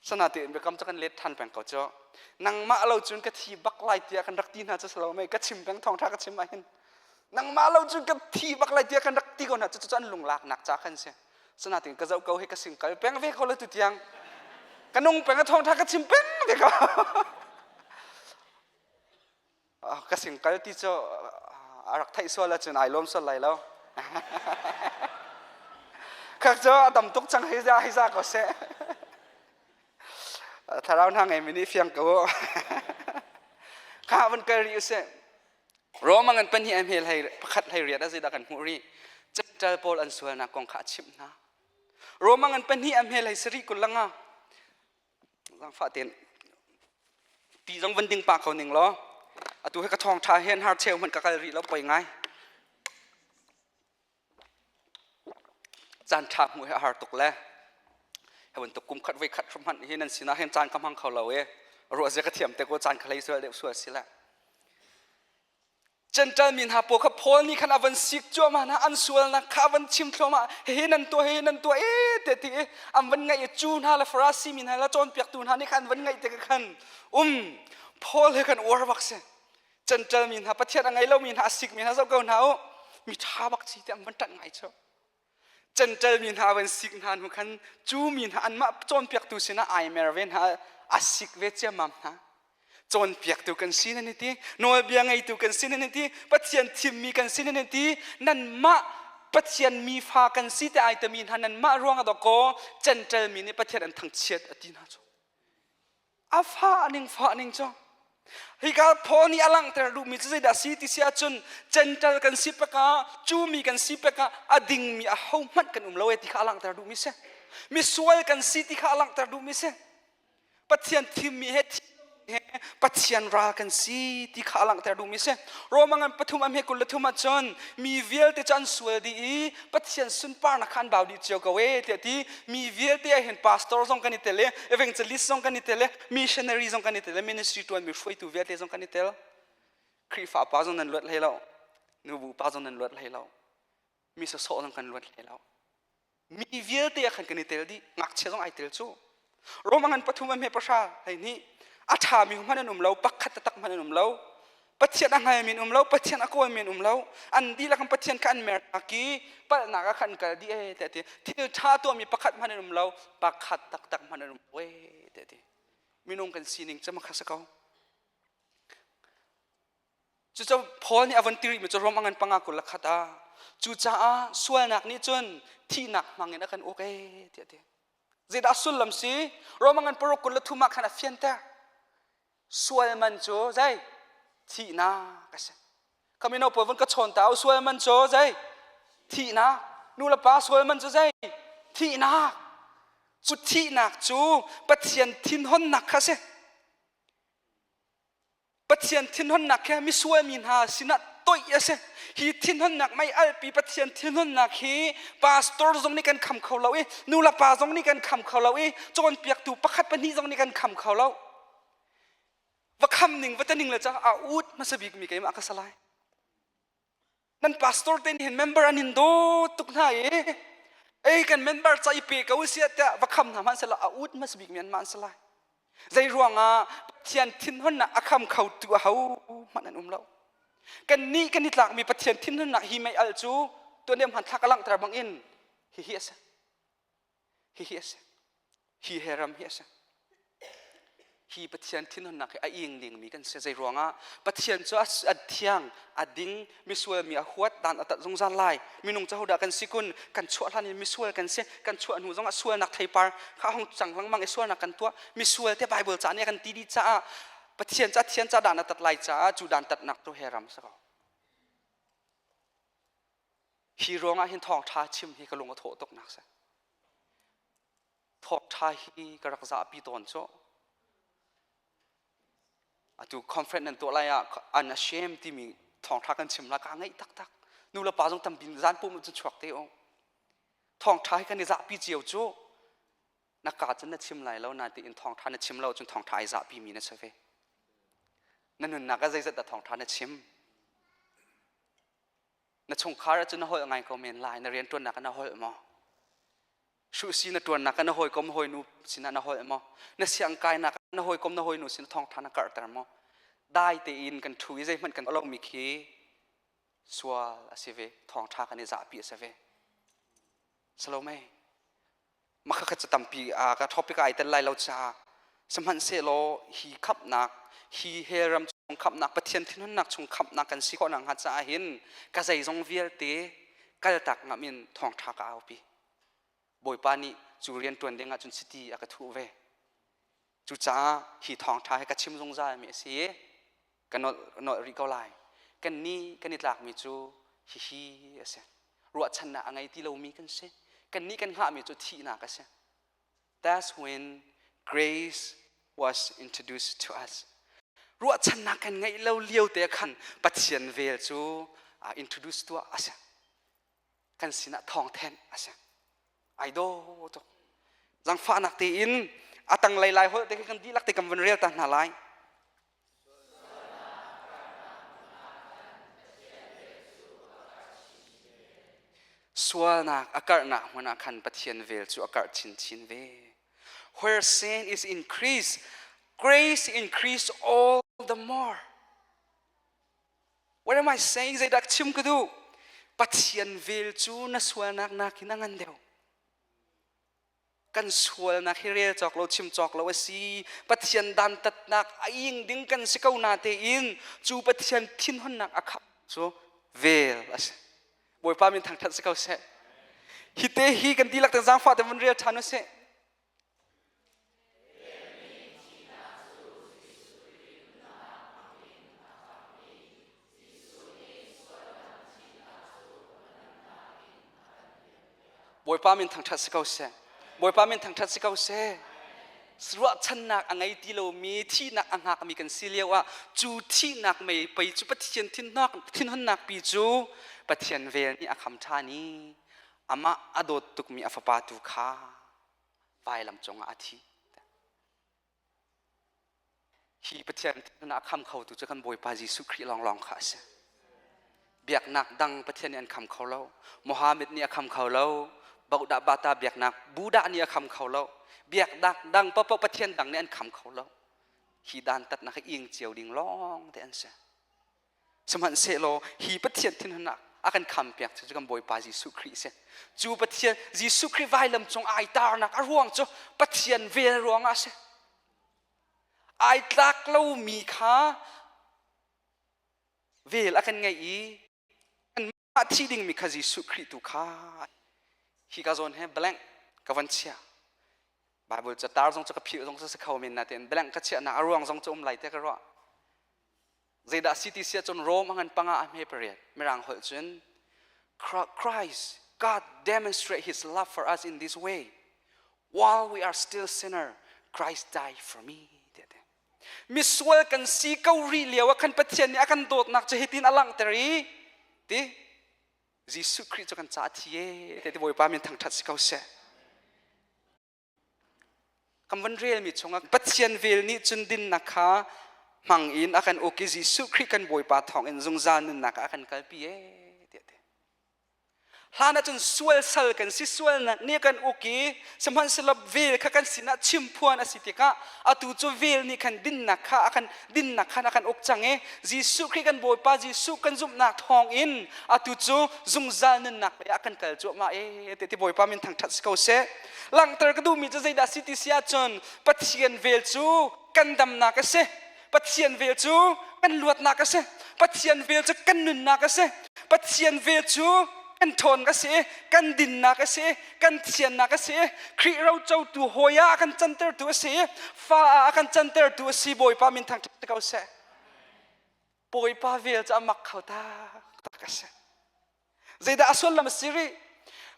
Sanatein biakam cu kan let ṭhan peng ko cu. Nangmah lo cun ka thi bak lai tiah kan rak ti hna cu si lo mei ka chim peng thawngṭha ka chim ahhin. Nangmah lo cun ka thi bak lai tiah kan rak ti ko hna cu cu an lunglaknak ca khan si. Sanatein ka zoh ko hi ka sing kal peng ve ko lo tu tiang. Ka nung peng a thawngṭha ka chim peng ve ko. Ka sing kal ti cu a rak theih sual ahcun ai lawm sual lai lo. Khak cu a tam tuk cang hei za hei za ko seh. Thlarau hna ngei mi nih fiang ko. Kha van kal rih usih. Roma ngan pahnih a hmel hei pakhat hlei riat a zeidah kan hmuh rih. Jentail pawl an sualnak kong kha a chimh hna. Roma ngan pahnih a hmel hei sarih kul langa zaangfah tein ti zong van ding pah ko ning law atu hi ka thawng ṭha hen har cheu hmanh ka kal rih lo poi ngai caan ṭha hmuh hi a har tuk le he bantuk kum khat voi khat hram hmanh hi nan sinah hin caan ka hmang kho lo i ruah zia ka thiam te ko caan ka hlei sual deuh sual si le Jentail mi hna pawl kha Paul nih khan a van sik cuahmah hna, an sualnak kha a van chim thluahmah, hihi nan tuah, hihi nan tuah e te ti i an van ngaih i cu hna le Farasi mi hna le cawnpiaktu hna nih khan an van ngaih tikah khan um Paul he khan uar bak si. Jentail mi hna Pathian a ngei lomi hna a sikmi hna zoh ko hna u, mi ṭha bak si ti an van ṭanh ngai cu. Jentail mi hna van sik hna hnu khan cu mi hna anmah cawnpiaktu sinah ai mer ve hna, a sik ve ciammam hna. Cawnpiaktu kan si nan i ti, nawlbia ngeitu kan si nan i ti, Pathian thimmi kan si nan i ti, nanmah Pathian mi fa kan si te ai timi hna nanmah ruang ah dawkaw Jentail mi nih Pathian an thangchiat a ti hna cu. A fah ning fah ning cu. Hika Paul nih a langhter duhmi cu zeidah a si ti si ahcun Jentail kan si pekah cu mi kan si pekah a dingmi ahohmanh kan um lo e ti kha a langhter duhmi si. Misual kan si ti kha a langhter duhmi si. Pathian thimmi he he Pathian ral kan si ti kha a langhter duhmi si. Roma ngan pathum a hme 23 ahcun mi vialte cu an sual dih i Pathian sunparnak kha an bau dih cio ko e tiah ti mi vialte ah hin pastor zong kan i tel i evangelist zong kan i tel i missionary zong kan i tel i ministry ṭuanmi hruaitu vialte zong kan i tel. Khrihfa pa zong nan luat hlei lo, nubu pa zong nan luat hlei lo, mi sawsawh zong kan luat hlei lo. Mi vialte ah khan kan i tel dih, ngakchia zong ai tel cu. Rome ngan pathum a hme pahra 12 a ṭhami hmanh an um lo, pakhat taktak hmanh an um lo. Pathian a hngalmi an um lo, Pathian a kawlmi an um lo. An dihlak in Pathian kha an mertak i palhnak ah khan an kal dih ee tiah ti. Thil ṭha tuahmi pakhat hmanh an um lo, pakhat taktak hmanh an um lo ee tiah ti. Minung kan sining cu makha si ko. Cucu Paul nih a von ti rihmi cu Rom a ngan panga 21 ah cucaah sualnak nih cun thihnak hmang in a kan uk ee tiah a ti. Zeidah sullam si? Rom a ngan paruk 23 ah khan a fianter. Sual man cu zei? Thihnak a si. Ka mino pawl von ka chawn ta u sual man cu zei? Thihnak. Nu le pa sual man cu zei? Thihnak. Cu thihnak cu Pathian thinhonnak kha a si. Pathian thinhunnak hi misual mi hna sinah toih a si. Hi thinhunnak mei alpi Pathian thinhunnak hi pastor zong nih kan kham kho lo i nu le pa zong nih kan kham kho lo i cawnpiaktu pakhat pahnih zong nih kan kham kho lo. Va kham ning va taning le ca a ut hmasa bik mi keimah ka salai. Nan pastor te nih hin member an in dawt tuk hna i ei kan member ca i pe ko sia tiah va kham hna hmanhsehlaw a ut hmasa bik mi anmah an si lai. Zei ruangah Pathian thinhunnak a kham kho tu a ho hmanh an um lo. Kan nih kan i tlakmi Pathian thinhunnak hi mei al cu tuan hmanthlak a langhter bangin hihi a si. Hihi a si. Hi he ram hi a si. Hi Pathian thinhunnak hi a ing dingmi kan si. Zei ruangah Pathian cu a thiang, a ding, misual mi a huat, dan a tat zungzal lai. Minung cu hodah kan si kun? Kan chuah hlan in misual kan si. Kan chuah hnu zongah sualnak theipar kha hong cang lengmang i sualnak kan tuah. Misual te Bible ca nih a kan ti dih caah Pathian ca thian ca dan a tat lai caah cu dan tatnak cu he ram si ko. Hi ruangah hin thawngṭha chim hi ka lung a thawh tuknak si. Thawngṭha hi ka rak zahpi tawn cu. Atu conference nan tuah lai ah unashamed timi thawngṭha kan chim la ka ngaih taktak. Nu le pa zong tampi zan pum cun chuak te u. Thawngṭha hi kan i zahpi cio cu. Na ka cun na chim lai lo na tiin thawngṭha na chim lo cun thawngṭha ai zahpi mi na si ve. Na nunnak ah zeizat dah thawngṭha na chim? Na chungkhar ahcun na holh ngai ko men lai na rianṭuannak ah na holh maw hruhsi na ṭuannak ah na hawikom hawinu sinah na holh maw na siangkainak ah na hawikom na hawinu sinah thawngṭha na karhter maw dai tein kan ṭhu i zeihmanh kan lomi khi sual a si ve thawngṭha kan i zahpi a si ve Salome makha cu tampi ka topic ai tel lai lo caah sihmanhsehlaw hi khamhnak hi hell ram khamhnak Pathian thinhunnak chung khamhnak kan si khawh nakhnga caah hin ka zeizong vialte kaltak ngam in thawngṭha ka aupi. Bawipa nih cu rian ṭuan ding ahcun chiti a ka thuh ve. Cucaah hi thawngṭha hi ka chim zungzal mi a si i ka nolh rih ko lai. Kannih kan i tlakmi cu hihi a si. Ruahchannak a ngei ti lomi kan si. Kannih kan hngahmi cu thihnak a si. That's when grace was introduced to us. Ruahchannak kan ngeih lo lio te khan Pathian vel cu introduce tuah a si. Kan sinah thawngthenh a si. Ai daw tuk. Zangfahnak tein a tanglei lai holh te khi kan dihlak te kan vun rel ta hna lai. Sualnak a karhnak hmun ah khan Pathian vel cu a karh chinchin ve. Where sin is increased, grace increase all the more. What am I saying? Zeidah chim ka duh? Pathian vel cu na sualnak nakin a ngan deuh. Kan sualnak hi rel cawk lo chim cawk lo a si. Pathian dantatnak a ing ding kan si ko na tein cu Pathian thinhunnak a khap cu vel a si. Bawipa min thangthat si ko seh. Hi te hi kan dihlak te zaangfah te vun rel ṭhan usih. Bawipa min thangṭhat si ko seh. Bawipa min thangṭhat si ko seh. Ruahchannak a ngei ti lomi thihnak a hngakmi kan si lio ah cu thihnak mei pei cu Pathian thinhunnak pi cu Pathian vel nih a kham ṭhan i amah a dawt tukmi a fapa tu kha vailam cungah a thi. Hi Pathian thinhun a kham khotu cu kan Bawipa Jesuh Khrih lawnglawng kha a si. Biaknak dang Pathian nih an kham kho lo. Mohammed nih a kham kho lo. Bodah Bata biaknak Buddha nih a kham kho lo. Biaknak dang paohpaoh Pathian dang nih an kham kho lo. Hi dantatnak hi ing cio ding lawng te an si. Sihmanhsehlaw hi Pathian thinhunnak a kan khampiak cu kan Bawipa Jesuh Khrih a si. Cu Pathian Jesuh Khrih vailam cung ai tarnak a ruang cu Pathian vel ruangah a si. Ai tlak lomi kha vel a kan ngeih i kanmah thi dingmi kha Jesuh Khrih tu kha hi ka zawn he blank ka van chia. Bible ca tar zong cu ka philh zong cu si kho men natein blank ka chiahnak a ruang zong cu um lai te ka ruah. Zeidah si ti si ahcun Rome a ngan panga a hme pariat Mirang holh cun Christ God demonstrate his love for us in this way. While we are still sinner, Christ died for me. Misual kan si ko rih lio ah khan Pathian nih a kan dawtnak cu hitin a langhter i ti Jesuh Khrih cu kan caah thi e ti Bawipa min thangṭhat si ko seh. Kan van relmi chungah Pathian vel nih cun dinnak kha hmang in a kan uk i Jesuh Khrih kan Bawipa thawngin zungzal nunnak ah a kan kalpi ee tiah a ti. Hlan ahcun sual sal kan si sualnak nih a kan uk i sihmanhsehlaw vel kha kan sinah chimphuan a si tikah atu cu vel nih khan dinnak kha a kan dinnak khan a kan uk cang i Jesuh Khrih kan Bawipa Jesuh kan zumhnak thawngin atu cu zungzal nunnak lei ah kan kal cuahmah ee ti Bawipa min thangṭhat si ko seh. Langhter ka duhmi cu zeidah si ti si ahcun Pathian vel cu kan damnak a si. Pathian vel cu kan luatnak a si. Pathian vel cu kan nunnak a si. Pathian vel cu kan ṭhawn a si, kan dinnak a si, kan thiannak a si. Khrih rocotu hawi ah a kan cantertu a si, fa ah a kan cantertu a si. Bawipa min thangṭhat ko seh. Bawipa vel cu a mak kho taktak a si. Zeidah a sullam a si rih?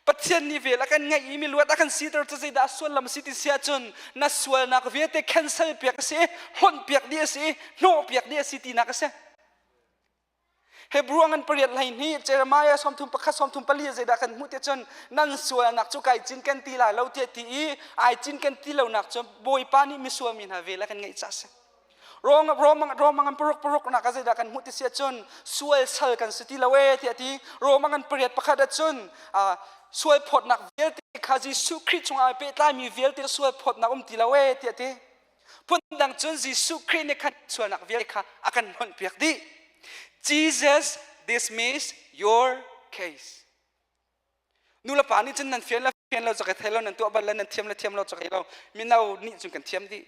Pathian nih vel a kan ngeih i miluat a kan siter cu zeidah a sullam a si ti si ahcun na sualnak vialte cancel piak a si, hlonh piak dih a si, hnawh piak dih a si tinak a si. Hebrew ngan pariat 12 Jeremiah 31 34 zeidah kan hmuh ti cun nan sualnak cu kai cinken ti lai lo tiah ti i ai cinken ti lonak cu Bawipa nih misual mi hna vel a kan ngeih ca a si. Rome Rome ngan paruk paruk nak ah zeidah kan hmuh ti si ahcun sual sal kan si ti lo ee tiah ti Rome ngan pariat pakhat ahcun sual phawtnak vialte kha Jesuh Khrih chungah ai pehtlaimi vialte sual phawtnak um ti lo ee tiah ti phundang cun Jesuh Khrih nih khan sualnak vialte kha a kan hlonh piak dih Jesus dismiss your case nu le pa nih cun nan fian le fian lo cu ka thei lo nan tuah bal le nan thiam le thiam lo cu ka thei lo mino nih cun kan thiam dih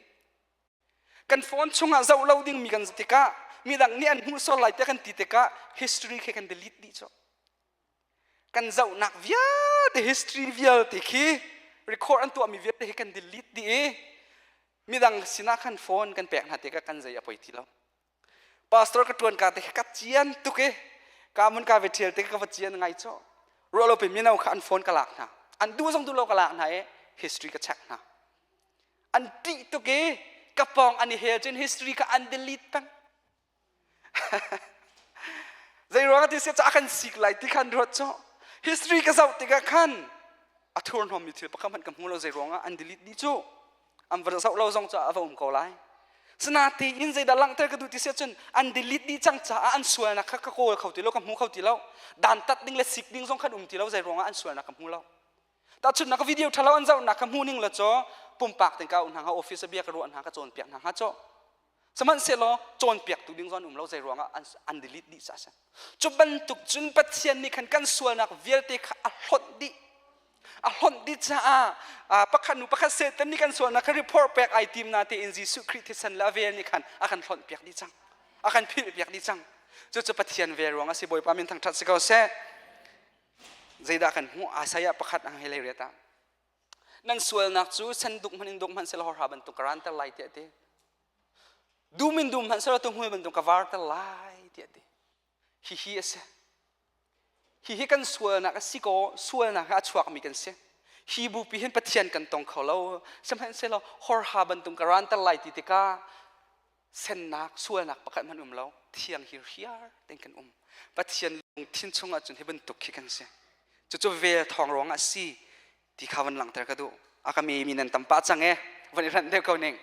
Kan phone chungah zoh lo dingmi kan tikah Midang nih an hmuh sual lai tiah kan ti tikah history khi kan delete dih cu. Kan zohnak vialte, history vialte khi, record an tuahmi vialte hi kan delete dih i midang sinah khan phone kan pek hna tikah kan zei a poi ti lo. Pastor ka ṭuan ka te ka cian tuk i ka mun ka ve ṭhial te ka va cian ngai cu. Ruah lo pe mino kha an phone ka lak hna. An duh zong duh lo ka lak hna i history ka check hna. An ṭih tuk i ka pawng an i hel cun history kha an delete peng. Zei ruang ti si ca kan sik lai ti khan ruat cu. History ka zoh tikah khan a thurhnawmmi thil pakhat hmanh ka hmu lo. Zei ruangah an delete dih cu? An va zoh lo zong cu a va um ko lai. Sinatein zeidah langhter ka duh ti si ahcun, an delete dih cang caah an sualnak kha ka kawl kho ti lo, ka hmu kho ti lo. Dantat ding le sik ding zong khan um ti lo. Zei ruangah an sualnak ka hmu lo. Tahchunhnak, video ṭhalo an zohnak ka hmu ning la cu pumpak ten ka uh hna hnga, office bia ka ruah hna, ka cawnpiak hna hnga cu. Sihmanhsehlaw cawnpiaktu ding zong an um lo. Zei ruangah an delete dih ca a si. Cu bantuk cun Pathian nih khan kan sualnak vialte kha a hlonh dih. A hlonh dih caah pakhat nu pakhat Satan nih kan sualnak kha report pek ai tim na tein Jesuh Khrih thisen le a vel nih khan a kan hlonh piak dih cang. A kan philh piak dih cang. Cucu Pathian vel ruang a si. Bawipa min thangṭhat si ko seh. Zeidah kan hmuh? Isaiah pakhat ang hei lei riat ah. Nan sualnak cu senduk hmanh in duk hmanh selaw horha bantuk ka ranter lai tiah ti. Dum in dum hmanh selaw tuhmui bantuk ka varter lai tiah ti. Hihi a si. Hihi kan sualnak a si ko, sualnak a chuakmi kan si. Hi bupi hin Pathian kan tong kho lo. Sihmanhsehlaw horha bantuk ka ranter lai ti tikah sennak, sualnak pakhat hmanh um lo, thiang hirhiar tein kan um. Pathian lungthin chungah cun hi bantuk khi kan si. Cucu vel thawng ruangah a si ti kha van langhter ka duh. A ka mi mi nan tam pah cang e, van i hranh deuh ko ning.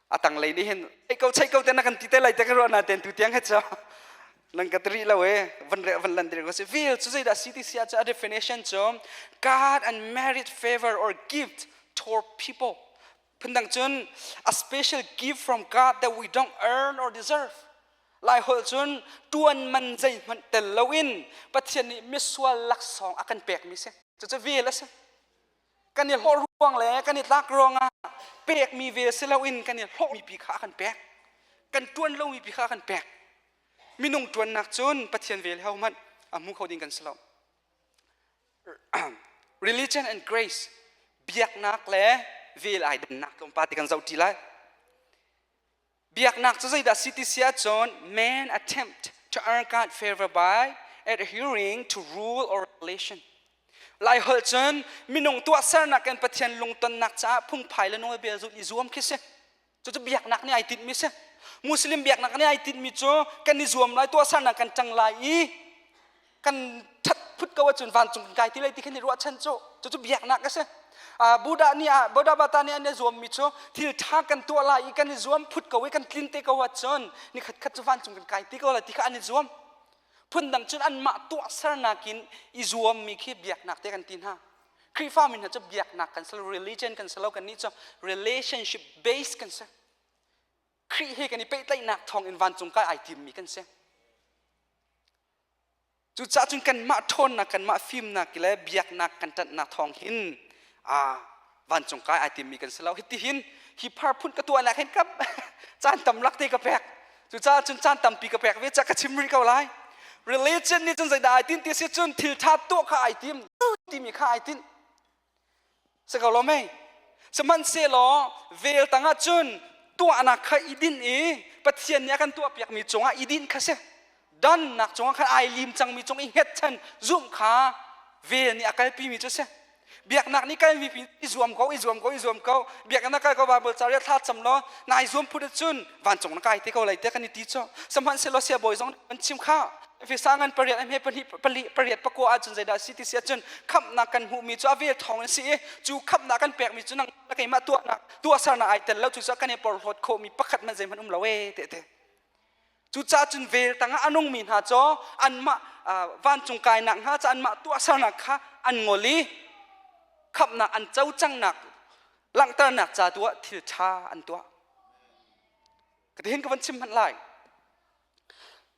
A tanglei nih hin ei ko chei ko te na kan ti te lai te ka ruah na ten tu tiang he cho nan ka tri lo e, van re van lan dir ko si. Vel cu zeidah si ti si ah cu a definition cu God and merit favor or gift toward people. Phundang cun a special gift from God that we don't earn or deserve. Lai holh cun tuan man zeihmanh tel loin Pathian nih misual laksawng a kan pekmi si. Cucu vel a si. Kan i hlawh ruang le kan i tlak ruangah pekmi vel si loin kan i hlawhmi pi kha a kan pek. Kan tuan lomi pi kha a kan pek. Minung tuannak cun Pathian vel hohmanh a hmu kho ding kan si lo. Religion and grace, biaknak le vel ai dannak tlawmpal te kan zoh ṭi lai. Biaknak cu zeidah si ti si ahcun man attempt to earn God favor by adhering to rule or regulation. Lai holh cun minung tuahsernak in Pathian lungtonnak caah phungphai le nawlbia zulh i zuam khi si. Cucu biaknak nih ai tinhmi si. Muslim biaknak nih ai tinhmi cu kan i zuam lai, tuahsernak kan ṭang lai i kan ṭhat phut ko ahcun vancung kan kai ti lai ti khan i ruahchan cu. Cucu biaknak a si. Buddha nih ah Buddha bata nih an i zuammi cu thil ṭha kan tuah lai i kan i zuam phut ko i kan tlin te ko ahcun ni khat khat cu vancung kan kai ti ko lai ti kha an i zuam. Phundang cun anmah tuahsernak in i zuammi khi biaknak te kan ti hna. Khrihfami hna cu biaknak kan si lo, religion kan si lo, kannih cu relationship based kan si. Khrih he kan i pehtlaihnak thawng in vancung kai ai timmi kan si. Cucaah cun kanmah ṭhawnnak, kanmah fimnak le biaknak kan ṭanhnak thawng hin vancung kai ai timmi kan si lo. Hitihin hi phar phun ka tuahnak hin ka caan tam lak te ka pek. Cucaah cun caan tampi ka pek ve ca ka chim rih ko lai. Religion nih cun zeidah ai tin ti si cun thil ṭha tuah kha ai tim timi kha ai tinh. Si ko lo mei? Sihmanhsehlaw vel tangah cun tuahnak kha i dinh i Pathian nih a kan tuahpiakmi cungah i dinh kha si. Dannak cungah khan ai lim cangmi cung i hngetchan zumh kha vel nih a kalpimi cu si. Biaknak nih kalmi pi i zuam ko, i zuam ko, i zuam ko. Biaknak kal ko, Bible ca thla cam law nai zuam phut cun vancung na kai te ko lai te kan i ti cu. Sihmanhsehlaw siabawi zong an chim kha Efesa ngan pariat a hme pahnih pali pariat pakua ahcun zeidah si ti si ahcun khamhnak kan hmuhmi cu a vel thawng in si i cu khamhnak kan pekmi cu nang keimah tuahnak tuahsernak ai tel lo. Cucaah kan i porhlawt khawhmi pakhat hmanh zeihmanh um lo e te te. Cucaah cun vel tangah a nungmi hna cu anmah vancung kainak hnga ca anmah tuahsernak kha an ngol i khamhnak an co cangnak langhternak ca tu ah thil ṭha an tuah. Ka tihin ka van chim hmanh lai.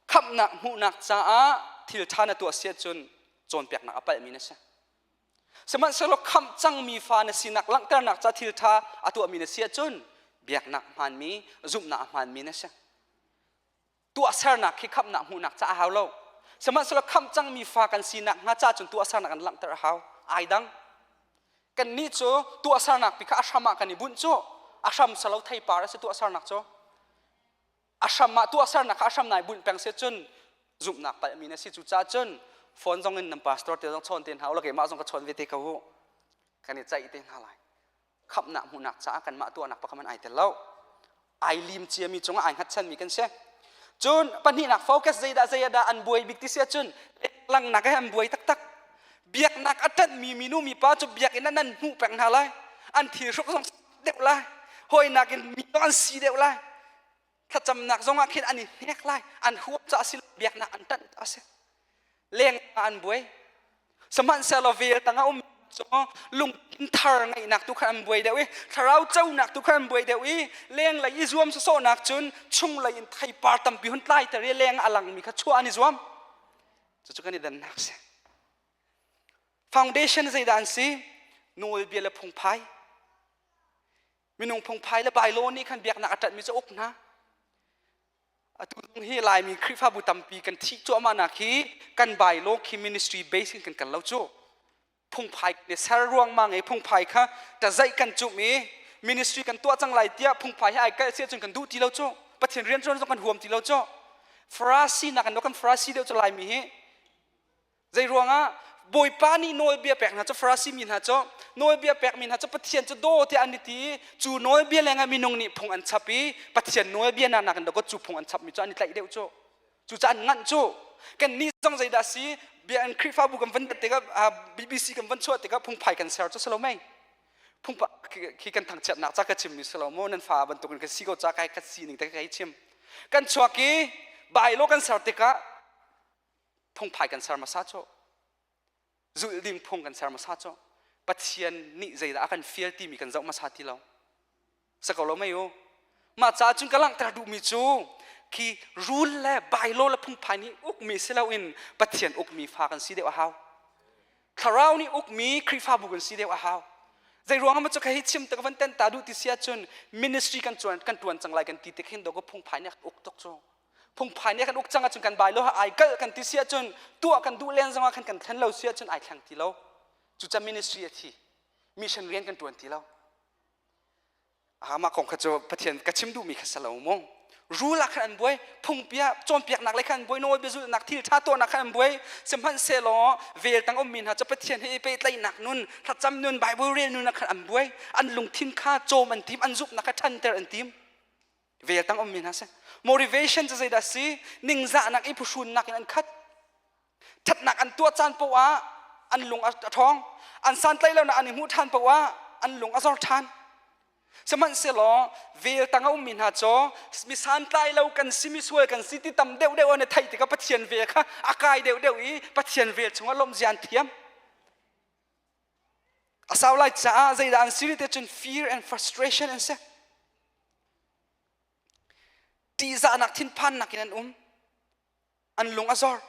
Khamhnak hmuhnak caah thil ṭha na tuah si ahcun cawnpiaknak a palhmi na si. Sihmanhsehlaw khamh cangmi fa na sinak langhternak ca thil ṭha a tuahmi na si ahcun biaknak hmaanmi, zumhnak a hmaanmi na si. Tuahsernak khi khamhnak hmuhnak ca a hau lo. Sihmanhsehlaw khamh cangmi fa kan sinak hnga ca cun tuahsernak an langhter a hau. Ai dang. Kannih cu tuahsernak pi kha a hram ah kan i bunh cu. A hram salo theipar a si tuahsernak cu. A hram ah tuahsernak kha a hram nai bunh peng si cun zumhnak palhmi na si. Cucaah cun phone zong in nan pastor te zong chawn te hna u law keimah zong ka chawn ve te ko u. Kan i ceih te hna lai. Khamhnak hmuhnak caah kanmah tuahnak pakhat hmanh ai tel lo. Ai lim ciami cungah ai hngatchanmi kan si. Cun pahnihnak focus zeidah zeidah an buai bik ti si ahcun langnak he an buai taktak. Biaknak a ṭanhmi minu mipa cu biakinn ah nan hmuh peng hna lai. An thil hruk zong deuh lai. Hawinak in mi zong an si deuh lai. Thlacamnak zong ah khin an i hnek lai. An huap caah si biaknak an ṭanh a si. Leng ah an buai. Sihmanhsehlaw vel tangah um cu lungthin thar ngeihnak tu kha an buai deuh i thlarau conak tu kha an buai deuh i lenglei i zuam sawsawhnak cun chunglei in theipar tampi hun tlaiter i leng a langmi kha chuah an i zuam. Cucu kan i dannak si. Foundation zeidah an si? Nawlbia le phungphai. Minung phungphai le bylaw nih khan biaknak a ṭanhmi cu a uk hna. Atu zong hi Laimi Khrihfabu tampi kan thih cuahmah nak hi kan bylaw khi ministry base in kan kal lo cu. Phungphai ne ser ruangmang i phungphai kha tazaih kan cumh i ministry kan tuah cang lai tiah phungphai hi ai kalh si ahcun kan duh ti lo cu. Pathian rian ṭuan zong kan huam ti lo cu. Farasi nak in kan Farasi deuh cu Laimi hi Zei ruangah Bawipa nih nawlbia pek hna cu Farasi mi hna cu nawlbia pekmi hna cu Pathian cu daw tiah an i ti i cu nawlbia lengah minung nih phung an chap i Pathian nawlbia nak nakin dawkaw cu phung an chapmi cu an i tlaih deuh cu. Cucaah an nganh cu. Kannih zong zeidah a si bia an Khrihfabu kan van tikah BBC kan van chuah tikah phungphai kan ser cu si lo mei. Phungpa khi kan thangchiatnak ca ka chimmi si lo maw nan fa bantukin ka si ko ca kai ka sining te ka chim. Kan chuak i bylaw kan ser tikah phungphai kan ser hmasa cu zulh ding phung kan ser hmasa cu Pathian nih zeidah a kan fial timi kan zoh hmasa ti lo sa ko lo mei u mah caah cun ka langhter duhmi cu khi rule le bylaw le phungphai nih ukmi si loin Pathian ukmi fa kan si deuh a hau thlarau nih ukmi Khrihfabu kan si deuh a hau zei ruang ah cu ka hi chim te ka van ten ta duh ti si ahcun ministry kan tuan kan tuan cang lai kan ti tik hin do ka phungphai nih uk tuk cu phungphai nih kan uk cang ahcun kan bai lo ai kalh kan ti si ahcun tuah kan duh len zongah khan kan thlen lo si ahcun ai thleng ti lo cuca ministry a thi mission rian kan tuan ti lo mah kong kha cu Pathian ka chim duhmi kha si lo mu rule ah khan an buai phungpia cawnpiaknak le khan an buai nawlbia zulhnak thil ṭha tuahnak khan an buai sihmanhsehlaw vel tang ummi hna cu Pathian he i pehtlaihnak nun thlacam nun Bible rel nun ah khan an buai an lungthin kha cawm an tim an zumhnak kha ṭhanter an tim vel tang ummi hna si motivation cu zeidah si ningzahnak i phuhrunnak in an khat ṭhatnak an tuah caan poah ah an lung a ṭhawng an santlaih lonak an i hmuh ṭhan poah ah an lung a zor ṭhan sihmanhsehlaw vel tang a ummi hna cu mi santlai lo kan si mi sual kan si ti tam deuh deuh an i theih tikah Pathian vel kha a kai deuh deuh i Pathian vel chungah lawmhzia an thiam A sau lai caah zeidah an si te cun fear and frustration an si. Ṭihzahnak thinphannak in an um. An lung a zor.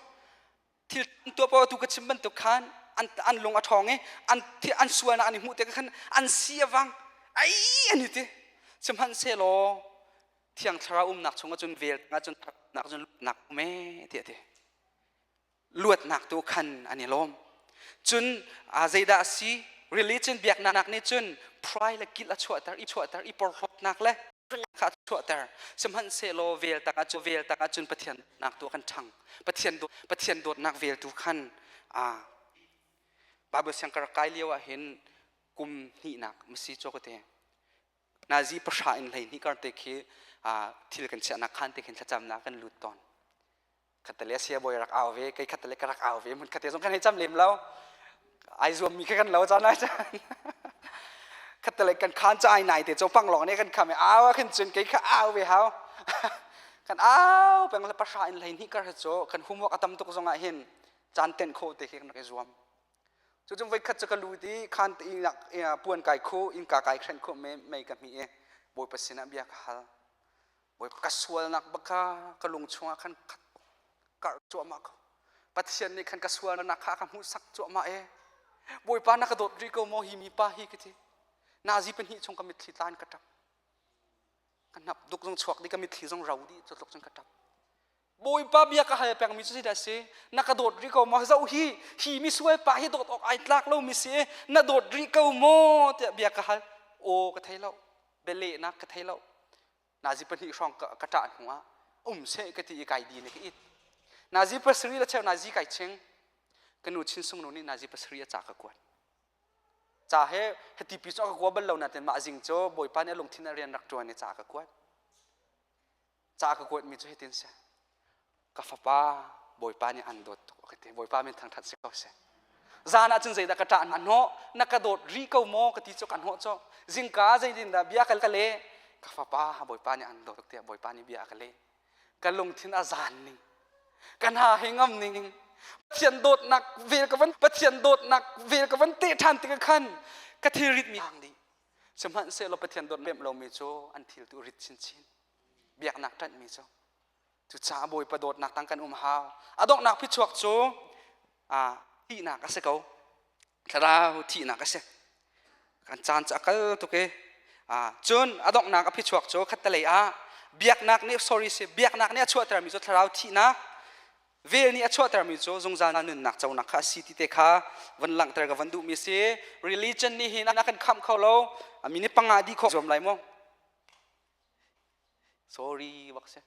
Thil tuah paoh tu ka chim bantuk khan an, an lung a ṭhawng i an, an sualnak an i hmuh tikah khan an si a vang. Ai an i ti. Sihmanhsehlaw Thiang Thlarau umnak chungah cun vel tangah cun nak cun luatnak um ee tiah a ti. Luatnak tu khan an i lawm. Cun zeidah a si? Religion biaknak nih cun pride le guilt a chuahter, i chuahter, i porhlawtnak le kha a chuahter. Sihmanhsehlaw vel tak ah cu vel tak ah cun Pathian nak tu kan ṭhang. Pathian Pathian dawtnak vel tu khan Bible siang ka rak kai lio ah hin kum hnihnak masi caw ka te. Nazi pahra in 12 kar te khi thil kan chiahnak khan te khin thlacamnak kan lut tawn. Khatale sia bawi rak au ve kei khatale ka rak au ve mun khate zong kan hei cam lem lo ai zuam mi kha kan lo caan ai caan khatale kan khan ca ai nai te cho pang lawng ne kan kham au ah khin cun kei kha au ve hau kan au peng le pahra in hlei hnih kar cu kan homework a tam tuk zong ah hin caan tenh kho te khi kan rak i zuam cu cung voi khat cu ka lut i khan te puan kai khu innka kai hren khu me mei ka hmi i bawipa sinah bia ka hal Bawipa ka sualnak bak kha ka lung chungah khan karh cuahmah ko. Pathian nih khan ka sualnak kha a ka hmuhsak cuahmah e. Bawipa na ka dawt rih ko maw hi mi pa hi ka ti. Nazi pahnih chung ka mitthli tla in ka ṭap. Ka hnap duk zong chuak dih ka mitthli zong ro dih cu tluk cun ka ṭap. Bawipa bia ka hal pengmi cu zeidah a si? Na ka dawt rih ko maw? Zoh hi, hi misual pa hi dawt awk ai tlak lomi si. Na dawt rih ko maw? tiah bia ka hal. Aw ka thei lo. Bialehnak ka thei lo. Nazi pahnih hrawng ka ṭah hnu ah um seh ka ti i kai din i ka it. Nazi pasarih le cheu nazi kai ching. Ka nu Chinsung nu nih nazi pasarih a ca ka kuat. Ca he hiti pi cu a ka kua bal lo nain mah zing cu Bawipa nih a lungthin a rian rak ṭuan i ca ka kuat. Ca ka kuatmi cu hitin si. Ka fapa Bawipa nih an dawt tuk ka ti. Bawipa min thangṭhat si ko seh. Zan ah cun zeidah ka ṭah na hnawh? Na ka dawt rih ko maw ka ti cu ka hnawh cu. Zingka zeitindah bia ka ka leh? Ka fapa Bawipa nih an dawt tuk tiah Bawipa nih bia a ka leh. Ka lungthin a zan ning. Ka hna hi ngam ning. Pathian dawtnak vel ka van Pathian dawtnak vel ka van teh ṭhan tikah khan ka thilrit mi hang dih. Sihmanhsehlaw Pathian dawt pemh lomi cu an thil tu rit chinchin. Biaknak ṭanhmi cu. Cucaah Bawipa dawtnak tang kan um hau. A donghnak phichuak cu thihnak a si ko. Thlarau thihnak a si. Kan caan cu a kal tuk i cun a donghnak a phichuak cu khattelei ah biaknak nih sorry si biaknak nih a chuahtermi cu thlarau thihnak vel nih a chuahtermi cu zungzal nunnak conak kha a si ti te kha van langhter ka van duhmi si. Religion nih hin a kan khamh kho lo. A minute panga dih khawh zuam lai maw? Sorry bak si.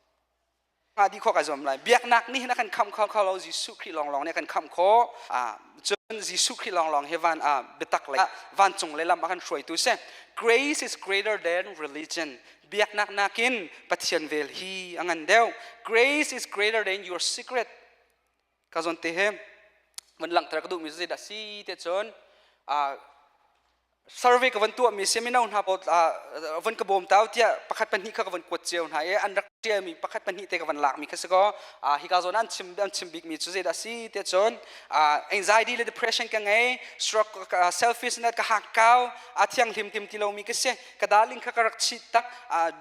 Nga di khawh ka zuam lai. Biaknak nih hin a kan khamh kho kho lo. Jesuh Khrih lawnglawng nih a kan khamh khawh. Cun Jesuh Khrih lawnglawng hi van biatak le vancung le lam a kan hruaitu si. Grace is greater than religion. Biaknak nakin Pathian vel hi a ngan deuh. Grace is greater than your secret. Ka zawn te he van langhter ka duhmi cu zeidah si te cun survey ka van tuahmi si mino hna pawl van ka bawm tau tiah pakhat pahnih kha ka van kuat cio hna i an rak ṭialmi pakhat pahnih te ka van lakmi kha si kaw hika zawn an chim an chim bikmi cu zeidah si tiah cun anxiety le depression ka ngei, stroke, selfishness ka hakkau, a thianghlim tim ti lomi ka si, ka darling kha ka rak cheat tak,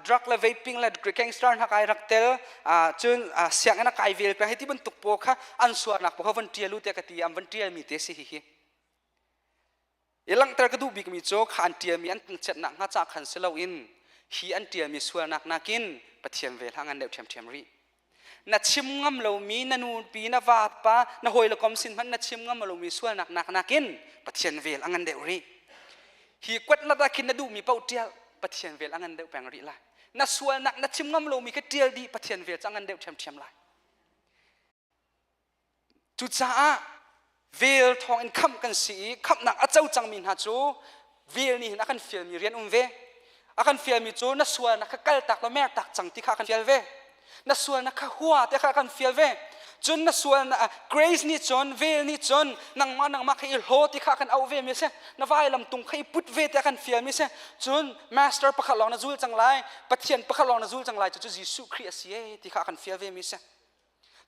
drug le vaping le gangster hna kai rak tel, cun sianginn a kai vel peng hei ti bantuk pawl kha an suarnak pawl kha van ṭial u tiah ka ti, an van ṭialmi te si hihi. I langhter ka duh bikmi cu kha an ṭialmi an thangchiatnak hnga ca khan si loin hi an ṭialmi sualnak nakin Pathian vel ha ngan deuh ṭhiamṭhiam rih. Na chim ngam lomi na nupi, na vapa, na hawile kom sin hmanh na chim ngam lomi sualnak nak nakin Pathian vel a ngan deuh rih. Hi kuatlat ah khin na duhmi paoh ṭial, Pathian vel a ngan deuh peng rih lai. Na sualnak na chim ngam lomi kha ṭial dih, Pathian vel cu a ngan deuh ṭhiamṭhiam lai. Cucaah vel thawng in khamh kan si i khamhnak a co cangmi hna cu vel nih hin a kan fialmi rian um ve. A kan fialmi cu na sualnak kha kaltak law mertak cang ti kha a kan fial ve. Na sualnak kha hua ti kha a kan fial ve. Cun na sualnak grace nih cun vel nih cun nangmah nangmah kha i hlaw ti kha a kan auh ve mi a si. Na vailam tung kha i put ve ti a kan fialmi a si. Cun master pakhat lawng na zul cang lai, Pathian pakhat lawng na zul cang lai cu cu Jesuh Khrih a si ee ti kha a kan fial ve mi a si.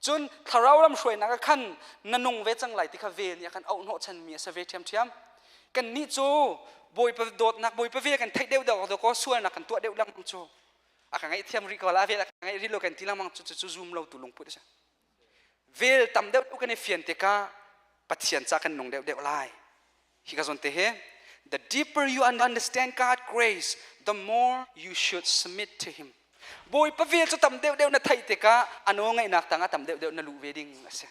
Cun thlarau lam hruainak ah khan na nung ve cang lai ti kha vel nih a kan auh hnawhchanmi a si ve ṭhiamṭhiam. Kannih cu Bawipa dawtnak, Bawipa vel kan theih deuh deuh kaw sualnak kan tuah deuh lengmang cu a ka ngaihthiam rih ko la, vel a ka ngaih rih lo kan ti lengmang cu cu zum lo tu lungput a si. Vel tam deuh kan i fian tikah Pathian ca kan nung deuh deuh lai. Hi ka zawn te hi the deeper you understand God grace, the more you should submit to him. Bawipa vel cu tam deuhdeuh na theih tikah a nawl ngaihnak tangah tam deuhdeuh na luh ve ding a si.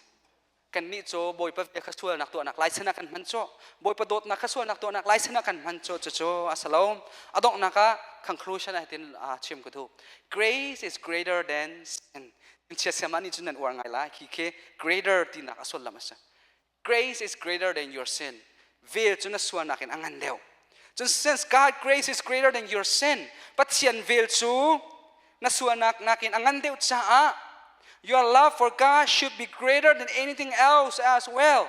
Kannih cu Bawipa vel kha sualnak tuahnak lai chan ah kan hman cu. Bawipa dawtnak kha sualnak tuahnak lai chan ah kan hman cu cucu a si lo. A donghnak ah conclusion ah hitin chim ka duh. Grace is greater than sin. Chia siam ah nih cun nan uar ngai lai. Khi khi greater tinak a sullam a si. Grace is greater than your sin. Vel cu na sualnak in a ngan deuh. Cun since God grace is greater than your sin, Pathian vel cu na sualnak nakin a ngan deuh caah your love for God should be greater than anything else as well.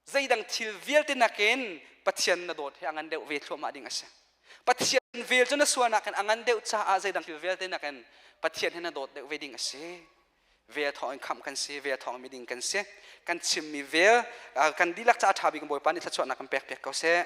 Zeidang thil vialte nakin Pathian na dawt hi a ngan deuh ve thluahmah ding a si. Pathian vel cu na sualnak in a ngan deuh caah zeidang thil vialte nakin Pathian hi na dawt deuh ve ding a si. Vel thawng in khamh kan si, vel thawng miding kan si. Kan chimmi vel kan dihlak ca a ṭha bik Bawipa nih thluachuahnak kan pek piak ko seh.